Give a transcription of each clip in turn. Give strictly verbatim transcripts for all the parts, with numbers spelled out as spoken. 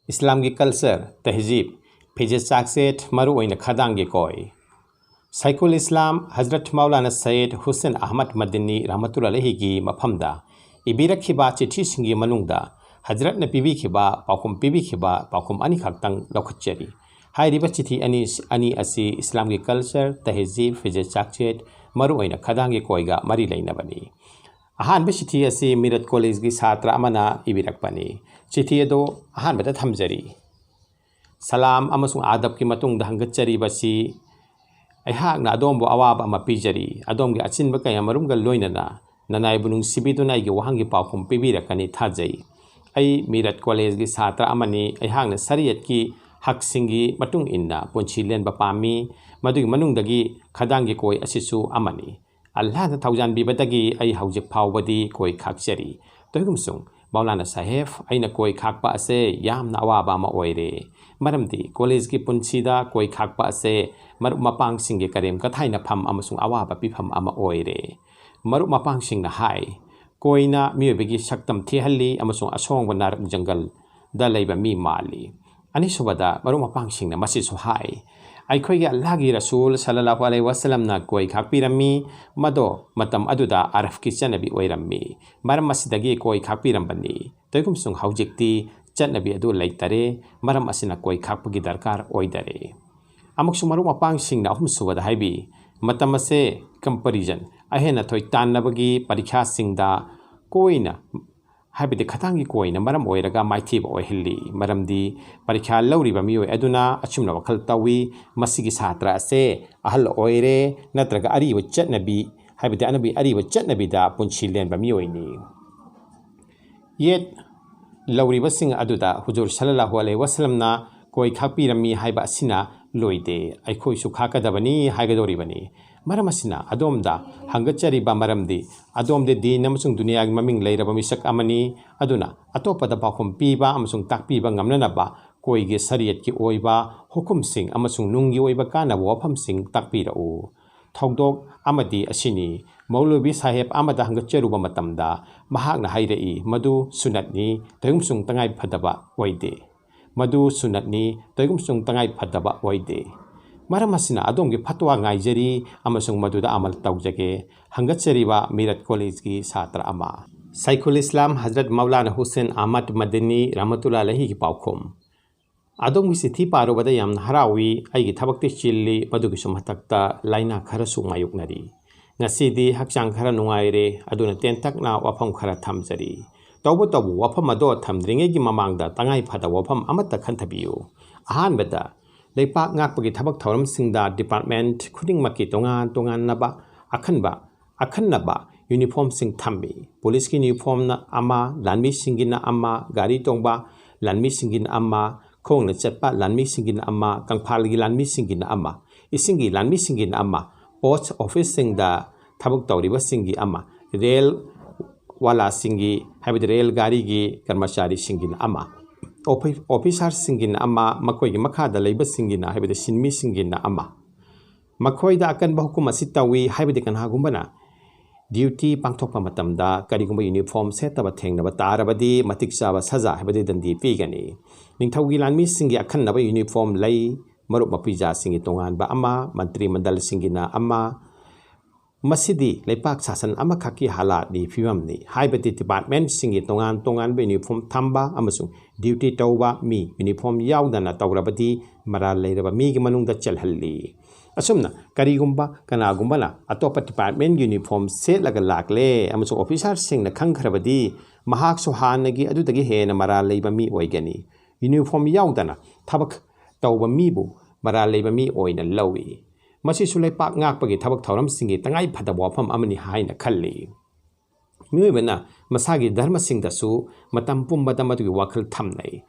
ꯏꯁꯂꯥꯝꯒꯤ ꯀꯜꯆꯔ, ꯇꯍꯖꯤꯕ, ꯐꯤꯖꯦꯠ ꯆꯥꯛꯆꯦꯠ, ꯃꯔꯨꯑꯣꯏꯅ ꯈꯗꯥꯡꯒꯤ ꯀꯣꯏ꯫ ꯁꯥꯏꯈꯨꯜ ꯏꯁꯂꯥꯝ ꯍꯖꯔꯠ ꯃꯧꯂꯥꯅꯥ ꯁꯌꯦꯗ ꯍꯨꯁꯦꯟ ꯑꯍꯃꯗ ꯃꯗꯅꯤ ꯔꯍꯃꯇꯨꯜꯂꯥꯍꯤ ꯑꯂꯩꯍꯤꯒꯤ ꯃꯐꯝꯗ ꯏꯕꯤꯔꯛꯈꯤꯕ ꯆꯤꯊꯤꯁꯤꯡꯒꯤ ꯃꯅꯨꯡꯗ ꯍꯖꯔꯠꯅ ꯄꯤꯕꯤꯈꯤꯕ ꯄꯥꯎꯈꯨꯝ, ꯄꯤꯕꯤꯈꯤꯕ ꯄꯥꯎꯈꯨꯝ ꯑꯅꯤꯈꯛꯇꯪ ꯂꯧꯈꯠꯆꯔꯤ꯫ ꯍꯥꯏꯔꯤꯕ ꯆꯤꯊꯤ ꯑꯅꯤ, ꯑꯅꯤ ꯑꯁꯤ ꯏꯁꯂꯥꯝꯒꯤ ꯀꯜꯆꯔ, ꯇꯍꯖꯤꯕ, ꯐꯤꯖꯦꯠ ꯆꯥꯛꯆꯦꯠ, ꯃꯔꯨꯑꯣꯏꯅ ꯈꯗꯥꯡꯒꯤ ꯀꯣꯏꯒ ꯃꯔꯤ ꯂꯩꯅꯕꯅꯤ꯫ ꯑꯍꯥꯟꯕ ꯆꯤꯊꯤ ꯑꯁꯤ ꯃꯤꯔꯠ ꯀꯣꯂꯦꯖꯒꯤ ꯁꯥꯇ꯭ꯔ ꯑꯃꯅ ꯏꯕꯤꯔꯛꯄꯅꯤ꯫ ꯆꯤꯊꯤ ꯑꯗꯨ ꯑꯍꯥꯟꯕꯗ ꯊꯝꯖꯔꯤ꯫ ꯁꯂꯥꯝ ꯑꯃꯁꯨꯡ ꯑꯥꯗꯕꯀꯤ ꯃꯇꯨꯡꯗ ꯍꯪꯒꯠꯆꯔꯤꯕꯁꯤ, ꯑꯩꯍꯥꯛꯅ ꯑꯗꯣꯝꯕꯨ ꯑꯋꯥꯕ ꯑꯃ ꯄꯤꯖꯔꯤ꯫ ꯑꯗꯣꯝꯒꯤ ꯑꯆꯤꯟꯕ ꯀꯌꯥꯃꯔꯨꯝꯒ ꯂꯣꯏꯅꯅ ꯅꯅꯥꯏꯕꯨ ꯅꯨꯡꯁꯤꯕꯤꯗꯨꯅ ꯑꯩꯒꯤ ꯋꯥꯍꯪꯒꯤ ꯄꯥꯎꯈꯨꯝ ꯄꯤꯕꯤꯔꯛꯀꯅꯤ ꯊꯥꯖꯩ꯫ ꯑꯩ ꯃꯤꯔꯠ ꯀꯣꯂꯦꯖꯒꯤ ꯁꯥꯇ꯭ꯔ ꯑꯃꯅꯤ꯫ ꯑꯩꯍꯥꯛꯅ ꯁꯔꯤꯌꯠꯀꯤ ꯍꯛꯁꯤꯡꯒꯤ ꯃꯇꯨꯡ ꯏꯟꯅ ꯄꯨꯟꯁꯤ ꯂꯦꯟꯕ ꯄꯥꯝꯃꯤ꯫ ꯃꯗꯨꯒꯤ ꯃꯅꯨꯡꯗꯒꯤ ꯈꯗꯥꯡꯒꯤ ꯀꯣꯏ ꯑꯁꯤꯁꯨ ꯑꯃꯅꯤ꯫ ꯑꯜꯂꯥꯍꯅ ꯊꯧꯖꯥꯟꯕꯤꯕꯗꯒꯤ ꯑꯩ ꯍꯧꯖꯤꯛ ꯐꯥꯎꯕꯗꯤ ꯀꯣꯏ ꯈꯥꯛꯆꯔꯤ꯫ ꯇꯧꯏꯒꯨꯝꯁꯨꯡ, ꯃꯧꯂꯥꯅꯥ ꯁꯥꯍꯦꯕ, ꯑꯩꯅ ꯀꯣꯏ ꯈꯥꯛꯄ ꯑꯁꯦ ꯌꯥꯝꯅ ꯑꯋꯥꯕ ꯑꯃ ꯑꯣꯏꯔꯦ꯫ ꯃꯔꯝꯗꯤ ꯀꯣꯂꯦꯖꯀꯤ ꯄꯨꯟꯁꯤꯗ ꯀꯣꯏ ꯈꯥꯛꯄ ꯑꯁꯦ ꯃꯔꯨꯞ ꯃꯄꯥꯡꯁꯤꯡꯒꯤ ꯀꯔꯦꯝ ꯀꯊꯥꯏꯅꯐꯝ ꯑꯃꯁꯨꯡ ꯑꯋꯥꯕ ꯄꯤꯐꯝ ꯑꯃ ꯑꯣꯏꯔꯦ꯫ ꯃꯔꯨꯞ ꯃꯄꯥꯡꯁꯤꯡꯅ ꯍꯥꯏ, ꯀꯣꯏꯅ ꯃꯤꯑꯣꯏꯕꯒꯤ ꯁꯛꯇꯝ ꯊꯤꯍꯜꯂꯤ ꯑꯃꯁꯨꯡ ꯑꯁꯣꯡꯕ ꯅꯔꯛ ꯖꯪꯒꯜꯗ ꯂꯩꯕ ꯃꯤ ꯃꯥꯜꯂꯤ꯫ ꯑꯅꯤꯁꯨꯕꯗ, ꯃꯔꯨꯞ ꯃꯄꯥꯡꯁꯤꯡꯅ ꯃꯁꯤꯁꯨ ꯍꯥꯏ, ꯑꯩꯈꯣꯏꯒꯤ ꯑꯜꯂꯥꯍꯒꯤ ꯔꯁꯨꯜ ꯁꯜꯂꯜꯂꯥꯍꯨ ꯑꯂꯩꯍꯤ ꯋꯥꯁꯂꯝꯅ ꯀꯣꯏ ꯈꯥꯛꯄꯤꯔꯝꯃꯤ꯫ ꯃꯗꯣ ꯃꯇꯝ ꯑꯗꯨꯗ ꯑꯔꯐꯀꯤ ꯆꯠꯅꯕꯤ ꯑꯣꯏꯔꯝꯃꯤ꯫ ꯃꯔꯝ ꯑꯁꯤꯗꯒꯤ ꯀꯣꯏ ꯈꯥꯛꯄꯤꯔꯝꯕꯅꯤ꯫ ꯇꯧꯏꯒꯨꯝꯁꯨꯡ, ꯍꯧꯖꯤꯛꯇꯤ ꯆꯠꯅꯕꯤ ꯑꯗꯨ ꯂꯩꯇꯔꯦ꯫ ꯃꯔꯝ ꯑꯁꯤꯅ ꯀꯣꯏ ꯈꯥꯛꯄꯒꯤ ꯗꯔꯀꯥꯔ ꯑꯣꯏꯗꯔꯦ꯫ ꯑꯃꯨꯛꯁꯨ ꯃꯔꯨꯞ ꯃꯄꯥꯡꯁꯤꯡꯅ ꯑꯍꯨꯝꯁꯨꯕꯗ ꯍꯥꯏꯕꯤ, ꯃꯇꯝ ꯑꯁꯦ ꯀꯝꯄꯦꯔꯤꯖꯟ, ꯑꯍꯦꯟꯅ ꯊꯣꯏ ꯇꯥꯟꯅꯕꯒꯤ ꯄꯔꯤꯈ꯭ꯌꯥꯁꯤꯡꯗ ꯀꯣꯏꯅ, ꯍꯥꯏꯕꯗꯤ ꯈꯗꯥꯡꯒꯤ ꯀꯣꯏꯅ ꯃꯔꯝ ꯑꯣꯏꯔꯒ ꯃꯥꯏꯊꯤꯕ ꯑꯣꯏꯍꯜꯂꯤ꯫ ꯃꯔꯝꯗꯤ ꯄꯔꯤꯈ꯭ꯌꯥ ꯂꯧꯔꯤꯕ ꯃꯤꯑꯣꯏ ꯑꯗꯨꯅ ꯑꯆꯨꯝꯅ ꯋꯥꯈꯜ ꯇꯧꯏ꯫ ꯃꯁꯤꯒꯤ ꯁꯥꯇ꯭ꯔ ꯑꯁꯦ ꯑꯍꯜ ꯑꯣꯏꯔꯦ, ꯅꯠꯇ꯭ꯔꯒ ꯑꯔꯤꯕ ꯆꯠꯅꯕꯤ, ꯍꯥꯏꯕꯗꯤ ꯑꯅꯕꯤ-, ꯑꯔꯤꯕ ꯆꯠꯅꯕꯤꯗ ꯄꯨꯟꯁꯤ ꯂꯦꯟꯕ ꯃꯤꯑꯣꯏꯅꯤ꯫ ꯌꯦꯠ ꯂꯧꯔꯤꯕꯁꯤꯡ ꯑꯗꯨꯗ ꯍꯨꯖꯨꯔ ꯁꯜꯂꯜꯂꯥꯍꯨ ꯑꯂꯩꯍꯤ ꯋꯥꯁꯂꯝꯅ ꯀꯣꯏ ꯈꯥꯛꯄꯤꯔꯝꯃꯤ ꯍꯥꯏꯕ ꯑꯁꯤꯅ ꯂꯣꯏꯗꯦ, ꯑꯩꯈꯣꯏꯁꯨ ꯈꯥꯛꯀꯗꯕꯅꯤ ꯍꯥꯏꯒꯗꯧꯔꯤꯕꯅꯤ꯫ ꯃꯔꯝ ꯑꯁꯤꯅ ꯑꯗꯣꯝꯗ ꯍꯪꯒꯠꯆꯔꯤꯕ ꯃꯔꯝꯗꯤ ꯑꯗꯣꯝꯗꯤ ꯗꯤꯟ ꯑꯃꯁꯨꯡ ꯗꯨꯅꯤꯌꯥꯒꯤ ꯃꯃꯤꯡ ꯂꯩꯔꯕ ꯃꯤꯁꯛ ꯑꯃꯅꯤ꯫ ꯑꯗꯨꯅ ꯑꯇꯣꯞꯄꯗ ꯄꯥꯎꯈꯨꯝ ꯄꯤꯕ ꯑꯃꯁꯨꯡ ꯇꯥꯛꯄꯤꯕ ꯉꯝꯅꯅꯕ ꯀꯣꯏꯒꯤ ꯁꯔꯤꯌꯠꯀꯤ ꯑꯣꯏꯕ ꯍꯨꯀꯨꯝꯁꯤꯡ ꯑꯃꯁꯨꯡ ꯅꯨꯡꯒꯤ ꯑꯣꯏꯕ ꯀꯥꯟꯅꯕ ꯋꯥꯐꯝꯁꯤꯡ ꯇꯥꯛꯄꯤꯔꯛꯎ꯫ ꯊꯧꯗꯣꯛ ꯑꯃꯗꯤ ꯑꯁꯤꯅꯤ, ꯃꯧꯂꯨꯕꯤ ꯁꯥꯍꯦꯕ ꯑꯃꯗ ꯍꯪꯒꯠꯆꯔꯨꯕ ꯃꯇꯝꯗ ꯃꯍꯥꯛꯅ ꯍꯥꯏꯔꯛꯏ, ꯃꯗꯨ ꯁꯨꯅꯠꯅꯤ, ꯇꯧꯏꯒꯨꯝꯁꯨꯡ ꯇꯉꯥꯏ ꯐꯗꯕ ꯑꯣꯏꯗꯦ꯫ ꯃꯗꯨ ꯁꯨꯟꯅꯠꯅꯤ, ꯀꯔꯤꯒꯨꯝꯕꯁꯨ ꯇꯉꯥꯏ ꯐꯗꯕ ꯑꯣꯏꯗꯦ꯫ ꯃꯔꯝ ꯑꯁꯤꯅ ꯑꯗꯣꯝꯒꯤ ꯐꯠꯋꯥ ꯉꯥꯏꯖꯔꯤ ꯑꯃꯁꯨꯡ ꯃꯗꯨꯗ ꯑꯃꯜ ꯇꯧꯖꯒꯦ꯫ ꯍꯪꯒꯠꯆꯔꯤꯕ ꯃꯤꯔꯠ ꯀꯣꯂꯦꯖꯀꯤ ꯁꯥꯇ꯭ꯔ ꯑꯃ꯫ ꯁꯥꯏꯈꯨꯜ ꯏꯁꯂꯥꯝ ꯍꯖꯔꯠ ꯃꯧꯂꯥꯅꯥ ꯍꯨꯁꯦꯟ ꯑꯍꯃꯗ ꯃꯗꯅꯤ ꯔꯍꯃꯇꯨꯜꯂꯥꯍꯤ ꯑꯂꯩꯍꯤꯒꯤ ꯄꯥꯎꯈꯨꯝ꯫ ꯑꯗꯣꯝꯒꯤ ꯆꯤꯊꯤ ꯄꯥꯔꯨꯕꯗ ꯌꯥꯝꯅ ꯍꯔꯥꯎꯏ꯫ ꯑꯩꯒꯤ ꯊꯕꯛꯇꯤ ꯆꯤꯜꯂꯤ, ꯃꯗꯨꯒꯤꯁꯨ ꯃꯊꯛꯇ ꯂꯥꯏꯅꯥ ꯈꯔꯁꯨ ꯃꯥꯌꯣꯛꯅꯔꯤ꯫ ꯉꯁꯤꯗꯤ ꯍꯛꯆꯥꯡ ꯈꯔ ꯅꯨꯡꯉꯥꯏꯔꯦ, ꯑꯗꯨꯅ ꯇꯦꯟꯇꯛꯅ ꯋꯥꯐꯝ ꯈꯔ ꯊꯝꯖꯔꯤ꯫ ꯇꯧꯕꯇꯕꯨ ꯋꯥꯐꯝ ꯑꯗꯣ ꯊꯝꯗ꯭ꯔꯤꯉꯩꯒꯤ ꯃꯃꯥꯡꯗ ꯇꯉꯥꯏ ꯐꯗꯕ ꯋꯥꯐꯝ ꯑꯃꯠꯇ ꯈꯟꯊꯕꯤꯌꯨ꯫ ꯑꯍꯥꯟꯕꯗ, ꯂꯩꯄꯥꯛ ꯉꯥꯛꯄꯒꯤ ꯊꯕꯛ ꯊꯧꯔꯝꯁꯤꯡꯗ department ꯈꯨꯗꯤꯡꯃꯛꯀꯤ ꯇꯣꯉꯥꯟ ꯇꯣꯉꯥꯟꯅꯕ ꯑꯈꯟꯕ ꯑꯈꯟꯅꯕ uniformꯁꯤꯡ ꯊꯝꯃꯤ꯫ ꯄꯨꯂꯤꯁꯀꯤ uniformꯅ ꯑꯃ, ꯂꯥꯟꯃꯤꯁꯤꯡꯒꯤꯅ ꯑꯃ, ꯒꯥꯔꯤ ꯇꯣꯡꯕ ꯂꯥꯟꯃꯤꯁꯤꯡꯒꯤꯅ ꯑꯃ, ꯈꯣꯡꯅ ꯆꯠꯄ ꯂꯥꯟꯃꯤꯁꯤꯡꯒꯤꯅ ꯑꯃ, ꯀꯪꯐꯥꯜꯒꯤ ꯂꯥꯟꯃꯤꯁꯤꯡꯒꯤꯅ ꯑꯃ, ꯏꯁꯤꯡꯒꯤ ꯂꯥꯟꯃꯤꯁꯤꯡꯒꯤꯅ ꯑꯃ, post officeꯁꯤꯡꯗ ꯊꯕꯛ ꯇꯧꯔꯤꯕꯁꯤꯡꯒꯤ ꯑꯃ, ꯔꯦꯜ ꯋꯥꯂꯥꯁꯤꯡꯒꯤ, ꯍꯥꯏꯕꯗꯤ ꯔꯦꯜ ꯒꯥꯔꯤꯒꯤ ꯀꯔꯃꯆꯥꯔꯤꯁꯤꯡꯒꯤꯅ ꯑꯃ, ꯑꯣꯐꯤ-, officerꯁꯤꯡꯒꯤꯅ ꯑꯃ, ꯃꯈꯣꯏꯒꯤ ꯃꯈꯥꯗ ꯂꯩꯕꯁꯤꯡꯒꯤꯅ, ꯍꯥꯏꯕꯗꯤ ꯁꯤꯟꯃꯤꯁꯤꯡꯒꯤꯅ ꯑꯃ꯫ ꯃꯈꯣꯏꯗ ꯑꯀꯟꯕ ꯍꯨꯀꯨꯝ ꯑꯁꯤ ꯇꯧꯏ, ꯍꯥꯏꯕꯗꯤ ꯀꯅꯥꯒꯨꯝꯕꯅ duty ꯄꯥꯡꯊꯣꯛꯄ ꯃꯇꯝꯗ ꯀꯔꯤꯒꯨꯝꯕ uniform ꯁꯦꯠꯇꯕ ꯊꯦꯡꯅꯕ ꯇꯥꯔꯕꯗꯤ ꯃꯇꯤꯛ ꯆꯥꯕ ꯁꯖꯥ, ꯍꯥꯏꯕꯗꯤ ꯗꯟꯗꯤ ꯄꯤꯒꯅꯤ꯫ ꯅꯤꯡꯊꯧꯒꯤ ꯂꯥꯟꯃꯤꯁꯤꯡꯒꯤ ꯑꯈꯟꯅꯕ uniform ꯂꯩ, ꯃꯔꯨꯞ ꯃꯄꯤꯖꯥꯁꯤꯡꯒꯤ ꯇꯣꯉꯥꯟꯕ ꯑꯃ, ꯃꯟꯇ꯭ꯔꯤ ꯃꯟꯗꯜꯁꯤꯡꯒꯤꯅ ꯑꯃ꯫ ꯃꯁꯤꯗꯤ ꯂꯩꯄꯥꯛ ꯁꯥꯁꯟ ꯑꯃꯈꯛꯀꯤ ꯍꯥꯂꯥꯠꯀꯤ ꯐꯤꯕꯝꯅꯤ, ꯍꯥꯏꯕꯗꯤ departmentꯁꯤꯡꯒꯤ ꯇꯣꯉꯥꯟ ꯇꯣꯉꯥꯟꯕ uniform ꯊꯝꯕ ꯑꯃꯁꯨꯡ duty ꯇꯧꯕ ꯃꯤ uniform ꯌꯥꯎꯗꯅ ꯇꯧꯔꯕꯗꯤ ꯃꯔꯥꯜ ꯂꯩꯔꯕ ꯃꯤꯒꯤ ꯃꯅꯨꯡꯗ ꯆꯜꯍꯜꯂꯤ꯫ ꯑꯁꯨꯝꯅ ꯀꯔꯤꯒꯨꯝꯕ ꯀꯅꯥꯒꯨꯝꯕꯅ ꯑꯇꯣꯞꯄ departmentꯀꯤ uniform ꯁꯦꯠꯂꯒ ꯂꯥꯛꯂꯦ ꯑꯃꯁꯨꯡ officerꯁꯤꯡꯅ ꯈꯪꯈ꯭ꯔꯕꯗꯤ ꯃꯍꯥꯛꯁꯨ ꯍꯥꯟꯅꯒꯤ ꯑꯗꯨꯗꯒꯤ ꯍꯦꯟꯅ ꯃꯔꯥꯜ ꯂꯩꯕ ꯃꯤ ꯑꯣꯏꯒꯅꯤ꯫ Uniform ꯌꯥꯎꯗꯅ ꯊꯕꯛ ꯇꯧꯕ ꯃꯤꯕꯨ ꯃꯔꯥꯜ ꯂꯩꯕ ꯃꯤ ꯑꯣꯏꯅ ꯂꯧꯏ꯫ ꯃꯁꯤꯁꯨ ꯂꯩꯄꯥꯛ ꯉꯥꯛꯄꯒꯤ ꯊꯕꯛ ꯊꯧꯔꯝꯁꯤꯡꯒꯤ ꯇꯉꯥꯏ ꯐꯗꯕ ꯋꯥꯐꯝ ꯑꯃꯅꯤ ꯍꯥꯏꯅ ꯈꯜꯂꯤ꯫ ꯃꯤꯑꯣꯏꯕꯅ ꯃꯁꯥꯒꯤ ꯙꯔꯃꯁꯤꯡꯗꯁꯨ ꯃꯇꯝ ꯄꯨꯝꯕꯗ ꯃꯗꯨꯒꯤ ꯋꯥꯈꯜ ꯊꯝꯅꯩ꯫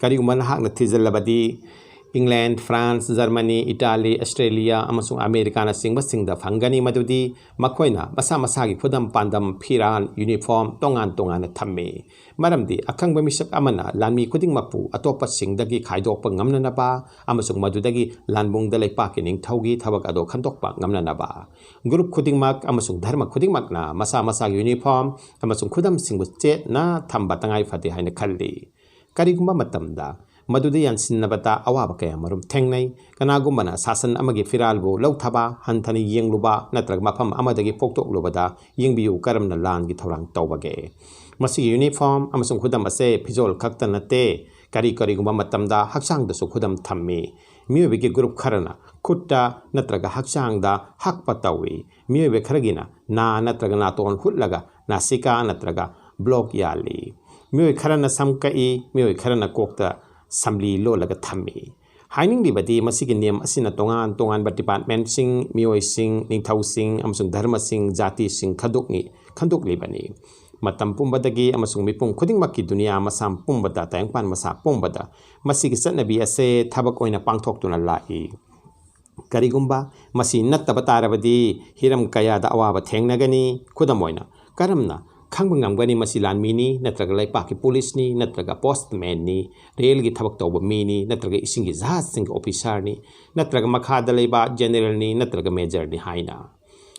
ꯀꯔꯤꯒꯨꯝꯕ ꯅꯍꯥꯛꯅ ꯊꯤꯖꯤꯜꯂꯕꯗꯤ, England, France, Germany, Italy, Australia ꯑꯃꯁꯨꯡ ꯑꯃꯦꯔꯤꯀꯥꯅꯆꯤꯡꯕꯁꯤꯡꯗ ꯐꯪꯒꯅꯤ, ꯃꯗꯨꯗꯤ ꯃꯈꯣꯏꯅ ꯃꯁꯥ ꯃꯁꯥꯒꯤ ꯈꯨꯗꯝ ꯄꯥꯟꯗꯝ, ꯐꯤꯔꯥꯜ, uniform ꯇꯣꯉꯥꯟ ꯇꯣꯉꯥꯟꯅ ꯊꯝꯃꯤ꯫ ꯃꯔꯝꯗꯤ ꯑꯈꯪꯕ ꯃꯤꯁꯛ ꯑꯃꯅ ꯂꯥꯟꯃꯤ ꯈꯨꯗꯤꯡꯃꯛꯄꯨ ꯑꯇꯣꯞꯄꯁꯤꯡꯗꯒꯤ ꯈꯥꯏꯗꯣꯛꯄ ꯉꯝꯅꯅꯕ ꯑꯃꯁꯨꯡ ꯃꯗꯨꯗꯒꯤ ꯂꯥꯟꯕꯨꯡꯗ ꯂꯩꯄꯥꯛꯀꯤ ꯅꯤꯡꯊꯧꯒꯤ ꯊꯕꯛ ꯑꯗꯨ ꯈꯟꯗꯣꯛꯄ ꯉꯝꯅꯅꯕ꯫ Group ꯈꯨꯗꯤꯡꯃꯛ ꯑꯃꯁꯨꯡ ꯙꯔꯃ ꯈꯨꯗꯤꯡꯃꯛꯅ ꯃꯁꯥ ꯃꯁꯥꯒꯤ uniform ꯑꯃꯁꯨꯡ ꯈꯨꯗꯝꯁꯤꯡꯕꯨ ꯆꯦꯠꯅ ꯊꯝꯕ ꯇꯉꯥꯏ ꯐꯗꯦ ꯍꯥꯏꯅ ꯈꯜꯂꯤ꯫ ꯀꯔꯤꯒꯨꯝꯕ ꯃꯇꯝꯗ ꯃꯗꯨꯗ ꯌꯥꯟꯁꯤꯟꯅꯕꯗ ꯑꯋꯥꯕ ꯀꯌꯥ ꯃꯔꯨꯝ ꯊꯦꯡꯅꯩ꯫ ꯀꯅꯥꯒꯨꯝꯕꯅ ꯁꯥꯁꯟ ꯑꯃꯒꯤ ꯐꯤꯔꯥꯜꯕꯨ ꯂꯧꯊꯕ, ꯍꯟꯊꯅ ꯌꯦꯡꯂꯨꯕ ꯅꯠꯇ꯭ꯔꯒ ꯃꯐꯝ ꯑꯃꯗꯒꯤ ꯄꯣꯛꯊꯣꯛꯂꯨꯕꯗ ꯌꯦꯡꯕꯤꯌꯨ ꯀꯔꯝꯅ ꯂꯥꯟꯒꯤ ꯊꯧꯔꯥꯡ ꯇꯧꯕꯒꯦ꯫ ꯃꯁꯤꯒꯤ ꯌꯨꯅꯤꯐꯣꯔꯝ ꯑꯃꯁꯨꯡ ꯈꯨꯗꯝ ꯑꯁꯦ ꯐꯤꯖꯣꯜ ꯈꯛꯇ ꯅꯠꯇꯦ, ꯀꯔꯤ ꯀꯔꯤꯒꯨꯝꯕ ꯃꯇꯝꯗ ꯍꯛꯆꯥꯡꯗꯁꯨ ꯈꯨꯗꯝ ꯊꯝꯃꯤ꯫ ꯃꯤꯑꯣꯏꯕꯒꯤ ꯒ꯭ꯔꯨꯞ ꯈꯔꯅ ꯈꯨꯠꯇ ꯅꯠꯇ꯭ꯔꯒ ꯍꯛꯆꯥꯡꯗ ꯍꯛꯄ ꯇꯧꯏ꯫ ꯃꯤꯑꯣꯏꯕ ꯈꯔꯒꯤꯅ ꯅꯥ ꯅꯠꯇ꯭ꯔꯒ ꯅꯥꯇꯣꯟ ꯍꯨꯠꯂꯒ ꯅꯥꯁꯤꯀꯥ ꯅꯠꯇ꯭ꯔꯒ ꯕ꯭ꯂꯣꯛ ꯌꯥꯜꯂꯤ꯫ ꯃꯤꯑꯣꯏ ꯈꯔꯅ ꯁꯝ ꯀꯛꯏ, ꯃꯤꯑꯣꯏ ꯈꯔꯅ ꯀꯣꯛꯇ ꯁꯝꯂꯤ ꯂꯣꯜꯂꯒ ꯊꯝꯃꯤ꯫ ꯍꯥꯏꯅꯤꯡꯂꯤꯕꯗꯤ ꯃꯁꯤꯒꯤ ꯅꯤꯌꯝ ꯑꯁꯤꯅ ꯇꯣꯉꯥꯟ ꯇꯣꯉꯥꯟꯕ ꯗꯤꯄꯥꯔꯠꯃꯦꯟꯠꯁꯤꯡ, ꯃꯤꯑꯣꯏꯁꯤꯡ, ꯅꯤꯡꯊꯧꯁꯤꯡ ꯑꯃꯁꯨꯡ ꯙꯔꯃꯁꯤꯡ, ꯖꯥꯇꯤꯁꯤꯡ ꯈꯟꯗꯣꯛꯅꯤ, ꯈꯟꯗꯣꯛꯂꯤꯕꯅꯤ꯫ ꯃꯇꯝ ꯄꯨꯝꯕꯗꯒꯤ ꯑꯃꯁꯨꯡ ꯃꯤꯄꯨꯝ ꯈꯨꯗꯤꯡꯃꯛꯀꯤ ꯗꯨꯅꯤꯌꯥ ꯃꯁꯥ ꯄꯨꯝꯕꯗ, ꯇꯥꯏꯕꯪꯄꯥꯟ ꯃꯁꯥ ꯄꯨꯝꯕꯗ ꯃꯁꯤꯒꯤ ꯆꯠꯅꯕꯤ ꯑꯁꯦ ꯊꯕꯛ ꯑꯣꯏꯅ ꯄꯥꯡꯊꯣꯛꯇꯨꯅ ꯂꯥꯛꯏ꯫ ꯀꯔꯤꯒꯨꯝꯕ ꯃꯁꯤ ꯅꯠꯇꯕ ꯇꯥꯔꯕꯗꯤ ꯍꯤꯔꯝ ꯀꯌꯥꯗ ꯑꯋꯥꯕ ꯊꯦꯡꯅꯒꯅꯤ꯫ ꯈꯨꯗꯝ ꯑꯣꯏꯅ, ꯀꯔꯝꯅ ꯈꯪꯕ ꯉꯝꯒꯅꯤ ꯃꯁꯤ ꯂꯥꯟꯃꯤꯅꯤ ꯅꯠꯇ꯭ꯔꯒ ꯂꯩꯄꯥꯛꯀꯤ ꯄꯨꯂꯤꯁꯅꯤ ꯅꯠꯇ꯭ꯔꯒ ꯄꯣꯁꯠꯃꯦꯟꯅꯤ, ꯔꯦꯜꯒꯤ ꯊꯕꯛ ꯇꯧꯕ ꯃꯤꯅꯤ ꯅꯠꯇ꯭ꯔꯒ ꯏꯁꯤꯡꯒꯤ ꯖꯍꯥꯖꯁꯤꯡꯒꯤ ꯑꯣꯐꯤꯁꯥꯔꯅꯤ ꯅꯠꯇ꯭ꯔꯒ ꯃꯈꯥꯗ ꯂꯩꯕ ꯖꯦꯅꯦꯔꯦꯜꯅꯤ ꯅꯠꯇ꯭ꯔꯒ ꯃꯦꯖꯔꯅꯤ ꯍꯥꯏꯅ?